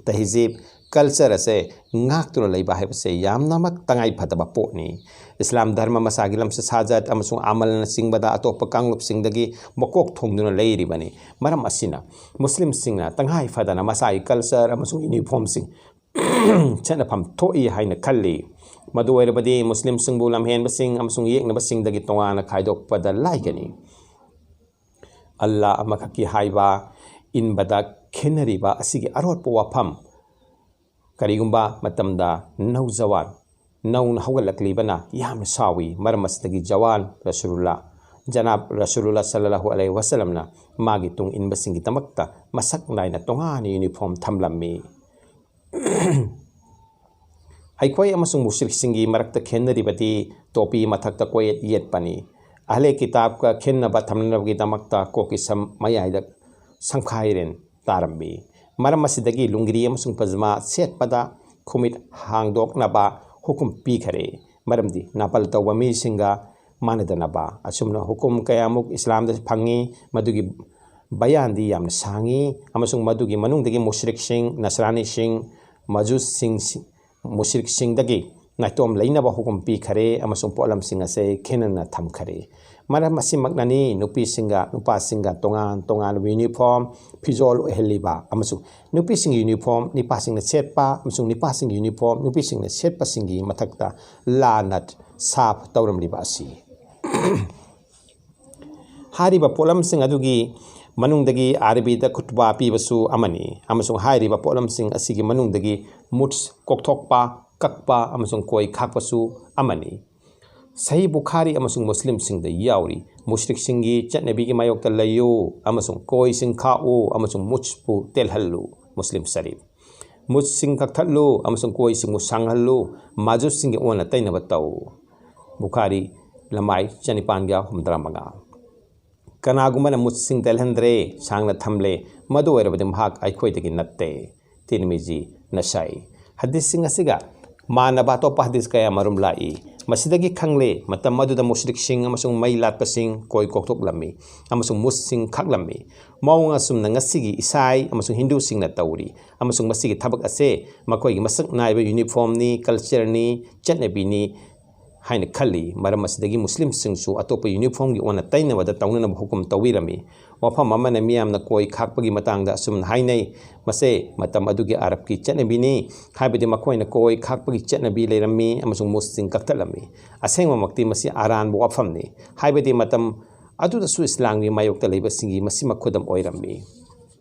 ꯇꯍꯤꯖꯤꯕ, ꯀꯜꯆꯔ ꯑꯁꯦ ꯉꯥꯛꯇꯨꯅ ꯂꯩꯕ ꯍꯥꯏꯕꯁꯦ ꯌꯥꯝꯅꯃꯛ ꯇꯉꯥꯏ ꯐꯗꯕ ꯄꯣꯠꯅꯤ꯫ ꯏꯁꯂꯥꯝ ꯙꯔꯃ ꯃꯁꯥꯒꯤ ꯂꯝꯆꯠ ꯁꯥꯖꯠ ꯑꯃꯁꯨꯡ ꯑꯃꯜꯅꯆꯤꯡꯕꯗ ꯑꯇꯣꯞꯄ ꯀꯥꯡꯂꯨꯞꯁꯤꯡꯗꯒꯤ ꯃꯀꯣꯛ ꯊꯣꯡꯗꯨꯅ ꯂꯩꯔꯤꯕꯅꯤ꯫ ꯃꯔꯝ ꯑꯁꯤꯅ ꯃꯨꯁꯂꯤꯝꯁꯤꯡꯅ ꯇꯉꯥꯏ ꯐꯗꯅ ꯃꯁꯥꯒꯤ ꯀꯜꯆꯔ ꯑꯃꯁꯨꯡ ꯌꯨꯅꯤꯐꯣꯔꯝꯁꯤꯡ ꯁꯦꯠꯅꯐꯝ ꯊꯣꯛꯏ ꯍꯥꯏꯅ ꯈꯜꯂꯤ꯫ ꯃꯗꯨ ꯑꯣꯏꯔꯕꯗꯤ ꯃꯨꯁꯂꯤꯝꯁꯤꯡꯕꯨ ꯂꯝꯍꯦꯟꯕꯁꯤꯡ ꯑꯃꯁꯨꯡ ꯌꯦꯛꯅꯕꯁꯤꯡꯗꯒꯤ ꯇꯣꯉꯥꯟꯅ ꯈꯥꯏꯗꯣꯛꯄꯗ ꯂꯥꯏꯒꯅꯤ꯫ ꯑꯜꯂꯥ ꯑꯃꯈꯛꯀꯤ ꯍꯥꯏꯕ ꯏꯟꯕꯗ ꯈꯦꯠꯅꯔꯤꯕ ꯑꯁꯤꯒꯤ ꯑꯔꯣꯠꯄ ꯋꯥꯐꯝ ꯀꯔꯤꯒꯨꯝꯕ ꯃꯇꯝꯗ ꯅꯧꯖꯋꯥꯟ, ꯅꯧꯅ ꯍꯧꯒꯠꯂꯛꯂꯤꯕꯅ ꯌꯥꯝꯅ ꯁꯥꯎꯏ꯫ ꯃꯔꯝ ꯑꯁꯤꯗꯒꯤ ꯖꯋꯥꯟ ꯔꯁꯨꯂꯨꯜꯂꯥ, ꯖꯅꯥꯕ ꯔꯁꯨꯂꯨꯜꯂꯥ ꯁꯜꯂꯜꯂꯥꯍꯨ ꯑꯂꯩꯍꯤ ꯋꯁꯜꯂꯝꯅ ꯃꯥꯒꯤ ꯇꯨꯡ ꯏꯟꯕꯁꯤꯡꯒꯤꯗꯃꯛꯇ ꯃꯁꯛ ꯅꯥꯏꯅ ꯇꯣꯉꯥꯟꯅ ꯌꯨꯅꯤꯐꯣꯔꯝ ꯊꯝꯂꯝꯃꯤ꯫ ꯑꯩꯈꯣꯏ ꯑꯃꯁꯨꯡ ꯃꯨꯁ꯭ꯔꯤꯛꯁꯤꯡꯒꯤ ꯃꯔꯛꯇ ꯈꯦꯠꯅꯔꯤꯕꯗꯤ ꯇꯣꯄꯤ ꯃꯊꯛꯇ ꯀꯣꯌꯦꯠ ꯌꯦꯠꯄꯅꯤ꯫ ꯑꯍꯂꯦ ꯀꯤꯇꯥꯕꯀ ꯈꯦꯟꯅꯕ ꯊꯝꯅꯅꯕꯒꯤꯗꯃꯛꯇ ꯀꯣꯛꯀꯤ ꯁꯝ ꯃꯌꯥꯏꯗ ꯁꯝꯈꯥꯏꯔꯦꯟ ꯇꯥꯔꯝꯃꯤ꯫ ꯃꯔꯝ ꯑꯁꯤꯗꯒꯤ ꯂꯨꯡꯒꯤꯔꯤ ꯑꯃꯁꯨꯡ ꯄꯖꯃꯥ ꯁꯦꯠꯄꯗ ꯈꯨꯃꯤꯠ ꯍꯥꯡꯗꯣꯛꯅꯕ ꯍꯨꯀꯨꯝ ꯄꯤꯈꯔꯦ꯫ ꯃꯔꯝꯗꯤ ꯅꯥꯄꯜ ꯇꯧꯕ ꯃꯤꯁꯤꯡꯒ ꯃꯥꯟꯅꯗꯅꯕ꯫ ꯑꯁꯨꯝꯅ ꯍꯨꯀꯨꯝ ꯀꯌꯥꯃꯨꯛ ꯏꯁꯂꯥꯝꯗ ꯐꯪꯉꯤ꯫ ꯃꯗꯨꯒꯤ ꯕꯌꯥꯟꯗꯤ ꯌꯥꯝꯅ ꯁꯥꯡꯉꯤ ꯑꯃꯁꯨꯡ ꯃꯗꯨꯒꯤ ꯃꯅꯨꯡꯗꯒꯤ ꯃꯨꯁ꯭ꯔꯤꯛꯁꯤꯡ, ꯅꯁꯔꯥꯅꯤꯁꯤꯡ, ꯃꯖꯨꯁꯁꯤꯡ, ꯃꯨꯁ꯭ꯔꯤꯛꯁꯤꯡꯗꯒꯤ ꯅꯥꯏꯇꯣꯝ ꯂꯩꯅꯕ ꯍꯨꯀꯨꯝ ꯄꯤꯈꯔꯦ ꯑꯃꯁꯨꯡ ꯄꯣꯠꯂꯝꯁꯤꯡ ꯑꯁꯦ ꯈꯦꯟꯅꯅ ꯊꯝꯈꯔꯦ꯫ ꯃꯔꯝ ꯑꯁꯤꯃꯛꯅꯅꯤ ꯅꯨꯄꯤꯁꯤꯡꯒ ꯅꯨꯄꯥꯁꯤꯡꯒ ꯇꯣꯉꯥꯟ ꯇꯣꯉꯥꯟꯕ ꯌꯨꯅꯤꯐꯣꯔꯝ ꯐꯤꯖꯣꯜ ꯑꯣꯏꯍꯜꯂꯤꯕ ꯑꯃꯁꯨꯡ ꯅꯨꯄꯤꯁꯤꯡꯒꯤ ꯌꯨꯅꯤꯐꯣꯔꯝ ꯅꯨꯄꯥꯁꯤꯡꯅ ꯁꯦꯠꯄ ꯑꯃꯁꯨꯡ ꯅꯨꯄꯥꯁꯤꯡꯒꯤ ꯌꯨꯅꯤꯐꯣꯔꯝ ꯅꯨꯄꯤꯁꯤꯡꯅ ꯁꯦꯠꯄꯁꯤꯡꯒꯤ ꯃꯊꯛꯇ ꯂꯥꯅꯠ ꯁꯥꯐ ꯇꯧꯔꯝꯂꯤꯕ ꯑꯁꯤ꯫ ꯍꯥꯏꯔꯤꯕ ꯄꯣꯠꯂꯝꯁꯤꯡ ꯑꯗꯨꯒꯤ ꯃꯅꯨꯡꯗꯒꯤ ꯑꯥꯔꯕꯤꯗ ꯈꯨꯠꯕꯥ ꯄꯤꯕꯁꯨ ꯑꯃꯅꯤ ꯑꯃꯁꯨꯡ ꯍꯥꯏꯔꯤꯕ ꯄꯣꯠꯂꯝꯁꯤꯡ ꯑꯁꯤꯒꯤ ꯃꯅꯨꯡꯗꯒꯤ ꯃꯨꯠꯁ ꯀꯣꯛꯊꯣꯛꯄ, ꯀꯛꯄ ꯑꯃꯁꯨꯡ ꯀꯣꯏ ꯈꯥꯛꯄꯁꯨ ꯑꯃꯅꯤ꯫ ꯁꯍꯤ ꯕꯨꯈꯥꯔꯤ ꯑꯃꯁꯨꯡ ꯃꯨꯁꯂꯤꯝꯁꯤꯡꯗ ꯌꯥꯎꯔꯤ꯫ ꯃꯨꯁ꯭ꯔꯤꯛꯁꯤꯡꯒꯤ ꯆꯠꯅꯕꯤꯒꯤ ꯃꯥꯌꯣꯛꯇ ꯂꯩꯌꯨ ꯑꯃꯁꯨꯡ ꯀꯣꯏꯁꯤꯡ ꯈꯥꯛꯎ ꯑꯃꯁꯨꯡ ꯃꯨꯠꯁꯄꯨ ꯇꯦꯜꯍꯜꯂꯨ꯫ ꯃꯨꯁꯂꯤꯝ ꯁꯔꯤꯐ꯫ ꯃꯨꯠꯁꯤꯡ ꯀꯛꯊꯠꯂꯨ ꯑꯃꯁꯨꯡ ꯀꯣꯏꯁꯤꯡꯕꯨ ꯁꯥꯡꯍꯜꯂꯨ꯫ ꯃꯥꯖꯨꯁꯁꯤꯡꯒꯤ ꯑꯣꯟꯅ ꯇꯩꯅꯕ ꯇꯧ꯫ ꯕꯨꯈꯥꯔꯤ, ꯂꯃꯥꯏ ꯆꯅꯤꯄꯥꯟꯒ ꯍꯨꯝꯗ꯭ꯔꯥ ꯃꯉꯥ꯫ ꯀꯅꯥꯒꯨꯝꯕꯅ ꯃꯨꯠꯁꯤꯡ ꯇꯦꯜꯍꯟꯗ꯭ꯔꯦ, ꯁꯥꯡꯅ ꯊꯝꯂꯦ, ꯃꯗꯨ ꯑꯣꯏꯔꯕꯗꯤ ꯃꯍꯥꯛ ꯑꯩꯈꯣꯏꯗꯒꯤ ꯅꯠꯇꯦ꯫ ꯇꯤꯔꯃꯤꯖꯤ, ꯅꯁꯥꯏ꯫ ꯍꯗꯤꯁꯁꯤꯡ ꯑꯁꯤꯒ ꯃꯥꯟꯅꯕ ꯑꯇꯣꯞꯄ ꯍꯗꯤꯁ ꯀꯌꯥ ꯃꯔꯨꯝ ꯂꯥꯛꯏ꯫ ꯃꯁꯤꯗꯒꯤ ꯈꯪꯂꯦ, ꯃꯇꯝ ꯑꯗꯨꯗ ꯃꯨꯁ꯭ꯔꯤꯛꯁꯤꯡ ꯑꯃꯁꯨꯡ ꯃꯩ ꯂꯥꯠꯄꯁꯤꯡ ꯀꯣꯏ ꯀꯣꯛꯊꯣꯛꯂꯝꯃꯤ ꯑꯃꯁꯨꯡ ꯃꯨꯠꯁꯤꯡ ꯈꯥꯛꯂꯝꯃꯤ꯫ ꯃꯑꯣꯡ ꯑꯁꯨꯝꯅ ꯉꯁꯤꯒꯤ ꯏꯁꯥꯏ ꯑꯃꯁꯨꯡ ꯍꯤꯟꯗꯨꯁꯤꯡꯅ ꯇꯧꯔꯤ, ꯑꯃꯁꯨꯡ ꯃꯁꯤꯒꯤ ꯊꯕꯛ ꯑꯁꯦ ꯃꯈꯣꯏꯒꯤ ꯃꯁꯛ ꯅꯥꯏꯕ ꯌꯨꯅꯤꯐꯣꯔꯝꯅꯤ, ꯀꯜꯆꯔꯅꯤ, ꯆꯠꯅꯕꯤꯅꯤ ꯍꯥꯏꯅ ꯈꯜꯂꯤ꯫ ꯃꯔꯝ ꯑꯁꯤꯗꯒꯤ ꯃꯨꯁꯂꯤꯝꯁꯤꯡꯁꯨ ꯑꯇꯣꯞꯄ ꯌꯨꯅꯤꯐꯣꯔꯝꯒꯤ ꯑꯣꯟꯅ ꯇꯩꯅꯕꯗ ꯇꯧꯅꯅꯕ ꯍꯨꯀꯨꯝ ꯇꯧꯕꯤꯔꯝꯃꯤ꯫ ꯋꯥꯐꯝ ꯑꯃꯅ ꯃꯤꯌꯥꯝꯅ ꯀꯣꯏ ꯈꯥꯛꯄꯒꯤ ꯃꯇꯥꯡꯗ ꯑꯁꯨꯝꯅ ꯍꯥꯏꯅꯩ, ꯃꯁꯦ ꯃꯇꯝ ꯑꯗꯨꯒꯤ ꯑꯔꯕꯀꯤ ꯆꯠꯅꯕꯤꯅꯤ, ꯍꯥꯏꯕꯗꯤ ꯃꯈꯣꯏꯅ ꯀꯣꯏ ꯈꯥꯛꯄꯒꯤ ꯆꯠꯅꯕꯤ ꯂꯩꯔꯝꯃꯤ ꯑꯃꯁꯨꯡ ꯃꯨꯠꯁꯤꯡ ꯀꯛꯊꯠꯂꯝꯃꯤ꯫ ꯑꯁꯦꯡꯕꯃꯛꯇꯤ ꯃꯁꯤ ꯑꯔꯥꯟꯕ ꯋꯥꯐꯝꯅꯤ, ꯍꯥꯏꯕꯗꯤ ꯃꯇꯝ ꯑꯗꯨꯗꯁꯨ ꯏꯁꯂꯥꯝꯒꯤ ꯃꯥꯌꯣꯛꯇ ꯂꯩꯕꯁꯤꯡꯒꯤ ꯃꯁꯤꯃꯛ ꯈꯨꯗꯝ ꯑꯣꯏꯔꯝꯃꯤ꯫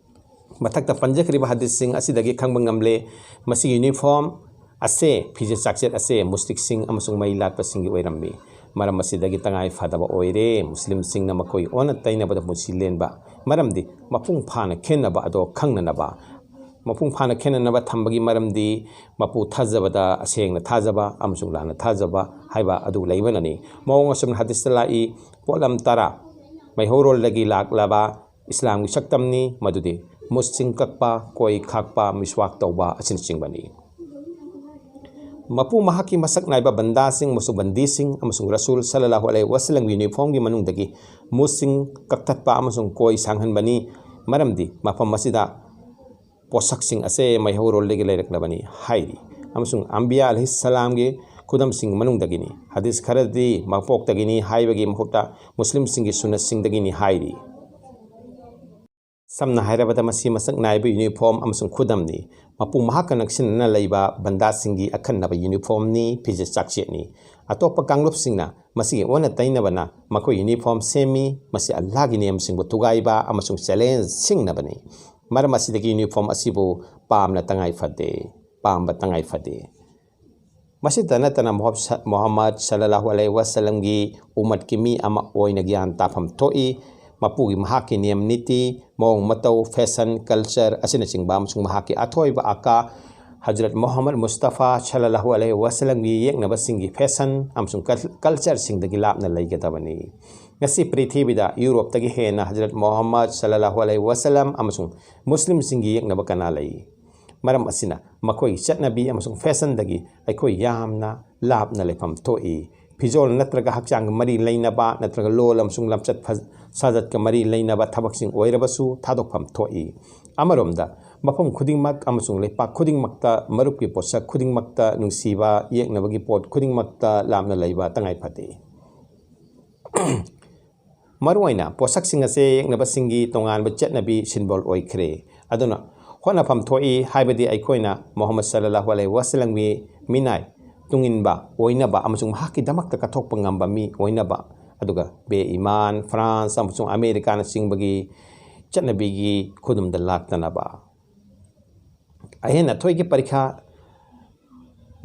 ꯃꯊꯛꯇ ꯄꯟꯖꯈ꯭ꯔꯤꯕ ꯍꯗꯤꯁꯁꯤꯡ ꯑꯁꯤꯗꯒꯤ ꯈꯪꯕ ꯉꯝꯂꯦ, ꯃꯁꯤꯒꯤ ꯌꯨꯅꯤꯐꯣꯔꯝ ꯑꯁꯦ, ꯐꯤꯖꯦꯠ ꯆꯥꯛꯆꯦꯠ ꯑꯁꯦ ꯃꯨꯁꯂꯤꯛꯁꯤꯡ ꯑꯃꯁꯨꯡ ꯃꯩ ꯂꯥꯠꯄꯁꯤꯡꯒꯤ ꯑꯣꯏꯔꯝꯃꯤ꯫ ꯃꯔꯝ ꯑꯁꯤꯗꯒꯤ ꯇꯉꯥꯏ ꯐꯗꯕ ꯑꯣꯏꯔꯦ ꯃꯨꯁꯂꯤꯝꯁꯤꯡꯅ ꯃꯈꯣꯏ ꯑꯣꯟꯅ ꯇꯩꯅꯕꯗ ꯄꯨꯟꯁꯤ ꯂꯦꯟꯕ, ꯃꯔꯝꯗꯤ ꯃꯄꯨꯡ ꯐꯥꯅ ꯈꯦꯟꯅꯕ ꯑꯗꯣ ꯈꯪꯅꯅꯕ꯫ ꯃꯄꯨꯡ ꯐꯥꯅ ꯈꯦꯠꯅꯅꯕ ꯊꯝꯕꯒꯤ ꯃꯔꯝꯗꯤ ꯃꯄꯨ ꯊꯥꯖꯕꯗ ꯑꯁꯦꯡꯅ ꯊꯥꯖꯕ ꯑꯃꯁꯨꯡ ꯂꯥꯟꯅ ꯊꯥꯖꯕ ꯍꯥꯏꯕ ꯑꯗꯨ ꯂꯩꯕꯅꯅꯤ꯫ ꯃꯑꯣꯡ ꯑꯁꯨꯝꯅ ꯍꯗꯤꯁꯇ ꯂꯥꯛꯏ, "ꯄꯣꯠꯂꯝ ꯇꯔꯥ, ꯃꯩꯍꯧꯔꯣꯜꯗꯒꯤ ꯂꯥꯛꯂꯕ ꯏꯁꯂꯥꯝꯒꯤ ꯁꯛꯇꯝꯅꯤ, ꯃꯗꯨꯗꯤ ꯃꯨꯁꯁꯤꯡ ꯀꯛꯄ, ꯀꯣꯏ ꯈꯥꯛꯄ, ꯃꯤꯁꯋꯥꯛ ꯇꯧꯕ ꯑꯁꯤꯅꯆꯤꯡꯕꯅꯤ"꯫ ꯃꯄꯨ ꯃꯍꯥꯛꯀꯤ ꯃꯁꯛ ꯅꯥꯏꯕ ꯕꯟꯗꯥꯁꯤꯡ ꯑꯃꯁꯨꯡ ꯕꯟꯗꯤꯁꯤꯡ ꯑꯃꯁꯨꯡ ꯔꯁꯨꯜ ꯁꯜꯂꯜꯂꯥꯍꯨ ꯑꯂꯩꯍꯤ ꯋꯥꯁꯂꯝꯒꯤ ꯌꯨꯅꯤꯐꯣꯔꯝꯒꯤ ꯃꯅꯨꯡꯗꯒꯤ ꯃꯨꯁꯁꯤꯡ ꯀꯛꯊꯠꯄ ꯑꯃꯁꯨꯡ ꯀꯣꯏ ꯁꯥꯡꯍꯟꯕꯅꯤ, ꯃꯔꯝꯗꯤ ꯃꯐꯝ ꯑꯁꯤꯗ ꯄꯣꯠꯁꯛꯁꯤꯡ ꯑꯁꯦ ꯃꯩꯍꯧꯔꯣꯜꯗꯒꯤ ꯂꯩꯔꯛꯂꯕꯅꯤ ꯍꯥꯏꯔꯤ, ꯑꯃꯁꯨꯡ ꯑꯝꯕꯤꯌꯥ ꯑꯂꯩꯍꯤꯁꯁꯂꯥꯝꯒꯤ ꯈꯨꯗꯝꯁꯤꯡ ꯃꯅꯨꯡꯗꯒꯤꯅꯤ꯫ ꯍꯗꯤꯁ ꯈꯔꯗꯤ ꯃꯄꯣꯛꯇꯒꯤꯅꯤ ꯍꯥꯏꯕꯒꯤ ꯃꯍꯨꯠꯇ ꯃꯨꯁꯂꯤꯝꯁꯤꯡꯒꯤ ꯁꯨꯟꯅꯠꯁꯤꯡꯗꯒꯤꯅꯤ ꯍꯥꯏꯔꯤ꯫ ꯁꯝꯅ ꯍꯥꯏꯔꯕꯗ, ꯃꯁꯤ ꯃꯁꯛ ꯅꯥꯏꯕ ꯌꯨꯅꯤꯐꯣꯔꯝ ꯑꯃꯁꯨꯡ ꯈꯨꯗꯝꯅꯤ꯫ ꯃꯄꯨ ꯃꯍꯥꯛꯀ ꯅꯛꯁꯤꯟꯅꯅ ꯂꯩꯕ ꯕꯟꯗꯥꯁꯤꯡꯒꯤ ꯑꯈꯟꯅꯕ ꯌꯨꯅꯤꯐꯣꯔꯝꯅꯤ, ꯐꯤꯖꯦꯠ ꯆꯥꯛꯁꯦꯠꯅꯤ꯫ ꯑꯇꯣꯞꯄ ꯀꯥꯡꯂꯨꯞꯁꯤꯡꯅ ꯃꯁꯤꯒꯤ ꯑꯣꯟꯅ ꯇꯩꯅꯕꯅ ꯃꯈꯣꯏ ꯌꯨꯅꯤꯐꯣꯔꯝ ꯁꯦꯝꯃꯤ꯫ ꯃꯁꯤ ꯑꯜꯂꯥꯍꯒꯤ ꯅꯤꯌꯝꯁꯤꯡꯕꯨ ꯊꯨꯒꯥꯏꯕ ꯑꯃꯁꯨꯡ ꯆꯦꯂꯦꯟꯖ ꯁꯤꯡꯅꯕꯅꯤ꯫ ꯃꯔꯝ ꯑꯁꯤꯗꯒꯤ ꯌꯨꯅꯤꯐꯣꯔꯝ ꯑꯁꯤꯕꯨ ꯄꯥꯝꯅ ꯇꯉꯥꯏ ꯐꯗꯦ, ꯄꯥꯝꯕ ꯇꯉꯥꯏ ꯐꯗꯦ꯫ ꯃꯁꯤꯇ ꯅꯠꯇꯅ ꯃꯣꯍ-, ꯁ-, ꯃꯣꯍꯝꯃꯗ ꯁꯜꯂꯜꯂꯥꯍꯨ ꯑꯂꯩꯍꯤ ꯋꯥꯁꯂꯝꯒꯤ ꯎꯃꯠꯀꯤ ꯃꯤ ꯑꯃ ꯑꯣꯏꯅ ꯒ꯭ꯌꯥꯟ ꯇꯥꯐꯝ ꯊꯣꯛꯏ꯫ ꯃꯄꯨꯒꯤ ꯃꯍꯥꯛꯀꯤ ꯅꯤꯌꯝ ꯅꯤꯇꯤ, ꯃꯑꯣꯡ ꯃꯇꯧ, ꯐꯦꯁꯟ, ꯀꯜꯆꯔ ꯑꯁꯤꯅꯆꯤꯡꯕ ꯑꯃꯁꯨꯡ ꯃꯍꯥꯛꯀꯤ ꯑꯊꯣꯏꯕ ꯑꯀꯥ ꯍꯖꯔꯠ ꯃꯣꯍꯝꯃꯗ ꯃꯨꯁꯇꯐꯥ ꯁꯜꯂꯜꯂꯥꯍꯨ ꯑꯂꯩꯍꯤ ꯋꯥꯁꯂꯝꯒꯤ ꯌꯦꯛꯅꯕꯁꯤꯡꯒꯤ ꯐꯦꯁꯟ ꯑꯃꯁꯨꯡ ꯀꯜ-, ꯀꯜꯆꯔꯁꯤꯡꯗꯒꯤ ꯂꯥꯞꯅ ꯂꯩꯒꯗꯕꯅꯤ꯫ ꯉꯁꯤ ꯄ꯭ꯔꯤꯊꯤꯕꯤꯗ ꯌꯨꯔꯣꯞꯇꯒꯤ ꯍꯦꯟꯅ ꯍꯖꯔꯠ ꯃꯣꯍꯝꯃꯗ ꯁꯜꯂꯜꯂꯥꯍꯨ ꯑꯂꯩꯍꯤ ꯋꯥꯁꯂꯝ ꯑꯃꯁꯨꯡ ꯃꯨꯁꯂꯤꯝꯁꯤꯡꯒꯤ ꯌꯦꯛꯅꯕ ꯀꯅꯥ ꯂꯩ? ꯃꯔꯝ ꯑꯁꯤꯅ ꯃꯈꯣꯏꯒꯤ ꯆꯠꯅꯕꯤ ꯑꯃꯁꯨꯡ ꯐꯦꯁꯟꯗꯒꯤ ꯑꯩꯈꯣꯏ ꯌꯥꯝꯅ ꯂꯥꯞꯅ ꯂꯩꯐꯝ ꯊꯣꯛꯏ꯫ ꯐꯤꯖꯣꯜ ꯅꯠꯇ꯭ꯔꯒ ꯍꯛꯆꯥꯡꯒ ꯃꯔꯤ ꯂꯩꯅꯕ ꯅꯠꯇ꯭ꯔꯒ ꯂꯣꯜ ꯑꯃꯁꯨꯡ ꯂꯝꯆꯠ ꯐ-, ꯁꯥꯖꯠꯀ ꯃꯔꯤ ꯂꯩꯅꯕ ꯊꯕꯛꯁꯤꯡ ꯑꯣꯏꯔꯕꯁꯨ ꯊꯥꯗꯣꯛꯐꯝ ꯊꯣꯛꯏ꯫ ꯑꯃꯔꯣꯝꯗ, ꯃꯐꯝ ꯈꯨꯗꯤꯡꯃꯛ ꯑꯃꯁꯨꯡ ꯂꯩꯄꯥꯛ ꯈꯨꯗꯤꯡꯃꯛꯇ ꯃꯔꯨꯞꯀꯤ ꯄꯣꯠꯁꯛ ꯈꯨꯗꯤꯡꯃꯛꯇ ꯅꯨꯡꯁꯤꯕ, ꯌꯦꯛꯅꯕꯒꯤ ꯄꯣꯠ ꯈꯨꯗꯤꯡꯃꯛꯇ ꯂꯥꯞꯅ ꯂꯩꯕ ꯇꯉꯥꯏ ꯐꯗꯦ꯫ ꯃꯔꯨꯑꯣꯏꯅ ꯄꯣꯠꯁꯛꯁꯤꯡ ꯑꯁꯦ ꯌꯦꯛꯅꯕꯁꯤꯡꯒꯤ ꯇꯣꯉꯥꯟꯕ ꯆꯠꯅꯕꯤ ꯁꯤꯝꯕꯣꯜ ꯑꯣꯏꯈ꯭ꯔꯦ꯫ ꯑꯗꯨꯅ ꯍꯣꯠꯅꯐꯝ ꯊꯣꯛꯏ ꯍꯥꯏꯕꯗꯤ ꯑꯩꯈꯣꯏꯅ ꯃꯨꯍꯝꯃꯗ ꯁꯜꯂꯜꯂꯥꯍꯨ ꯑꯂꯩꯍꯤ ꯋꯥꯁꯂꯝꯒꯤ ꯃꯤꯅꯥꯏ ꯇꯨꯡꯏꯟꯕ ꯑꯣꯏꯅꯕ ꯑꯃꯁꯨꯡ ꯃꯍꯥꯛꯀꯤꯗꯃꯛꯇ ꯀꯠꯊꯣꯛꯄ ꯉꯝꯕ ꯃꯤ ꯑꯣꯏꯅꯕ, ꯑꯗꯨꯒ ꯕꯦ ꯏꯃꯥꯟ, ꯐ꯭ꯔꯥꯟꯁ ꯑꯃꯁꯨꯡ ꯑꯃꯦꯔꯤꯀꯥꯅꯆꯤꯡꯕꯒꯤ ꯆꯠꯅꯕꯤꯒꯤ ꯈꯨꯗꯨꯝꯗ ꯂꯥꯛꯇꯅꯕ꯫ ꯑꯍꯦꯟ ꯑꯊꯣꯏꯒꯤ ꯄꯔꯤꯈꯥ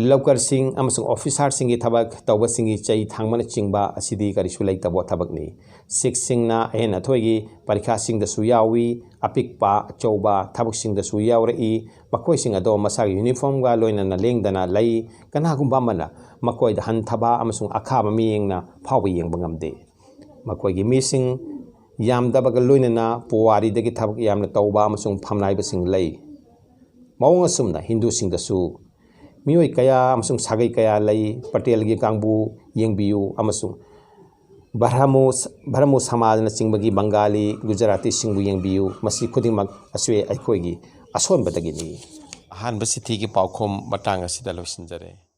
ꯂꯧꯀꯔꯁꯤꯡ ꯑꯃꯁꯨꯡ ꯑꯣꯐꯤꯁꯥꯔꯁꯤꯡꯒꯤ ꯊꯕꯛ ꯇꯧꯕꯁꯤꯡꯒꯤ ꯆꯩ ꯊꯥꯡꯕꯅꯆꯤꯡꯕ ꯑꯁꯤꯗꯤ ꯀꯔꯤꯁꯨ ꯂꯩꯇꯕ ꯊꯕꯛꯅꯤ꯫ ꯁꯤꯈꯁꯤꯡꯅ ꯑꯍꯦꯟ ꯑꯊꯣꯏꯒꯤ ꯄꯔꯤꯈꯥꯁꯤꯡꯗꯁꯨ ꯌꯥꯎꯏ꯫ ꯑꯄꯤꯛꯄ ꯑꯆꯧꯕ ꯊꯕꯛꯁꯤꯡꯗꯁꯨ ꯌꯥꯎꯔꯛꯏ꯫ ꯃꯈꯣꯏꯁꯤꯡ ꯑꯗꯣ ꯃꯁꯥꯒꯤ ꯌꯨꯅꯤꯐꯣꯔꯝꯒ ꯂꯣꯏꯅꯅ ꯂꯦꯡꯗꯅ ꯂꯩ꯫ ꯀꯅꯥꯒꯨꯝꯕ ꯑꯃꯅ ꯃꯈꯣꯏꯗ ꯍꯟꯊꯕ ꯑꯃꯁꯨꯡ ꯑꯈꯥꯕ ꯃꯤꯠꯌꯦꯡꯅ ꯐꯥꯎꯕ ꯌꯦꯡꯕ ꯉꯝꯗꯦ꯫ ꯃꯈꯣꯏꯒꯤ ꯃꯤꯁꯤꯡ ꯌꯥꯝꯗꯕꯒ ꯂꯣꯏꯅꯅ ꯄꯨꯋꯥꯔꯤꯗꯒꯤ ꯊꯕꯛ ꯌꯥꯝꯅ ꯇꯧꯕ ꯑꯃꯁꯨꯡ ꯐꯝꯅꯥꯏꯕꯁꯤꯡ ꯂꯩ꯫ ꯃꯑꯣꯡ ꯑꯁꯨꯝꯅ ꯍꯤꯟꯗꯨꯁꯤꯡꯗꯁꯨ ꯃꯤꯑꯣꯏ ꯀꯌꯥ ꯑꯃꯁꯨꯡ ꯁꯥꯒꯩ ꯀꯌꯥ ꯂꯩ꯫ ꯄꯇꯦꯜꯒꯤ ꯀꯥꯡꯕꯨ ꯌꯦꯡꯕꯤꯌꯨ ꯑꯃꯁꯨꯡ ꯕ꯭ꯔꯍꯃꯣ, ꯕ꯭ꯔꯍꯃꯣ ꯁꯃꯥꯖꯅꯆꯤꯡꯕꯒꯤ ꯕꯪꯒꯥꯂꯤ, ꯒꯨꯖꯔꯥꯇꯤꯁꯤꯡꯕꯨ ꯌꯦꯡꯕꯤꯌꯨ꯫ ꯃꯁꯤ ꯈꯨꯗꯤꯡꯃꯛ ꯑꯁꯤ ꯑꯩꯈꯣꯏꯒꯤ ꯑꯁꯣꯟꯕꯗꯒꯤꯅꯤ꯫ ꯑꯍꯥꯟꯕ ꯆꯤꯊꯤꯒꯤ ꯄꯥꯎꯈꯨꯝ ꯃꯇꯥꯡ ꯑꯁꯤꯗ ꯂꯣꯏꯁꯤꯟꯖꯔꯦ꯫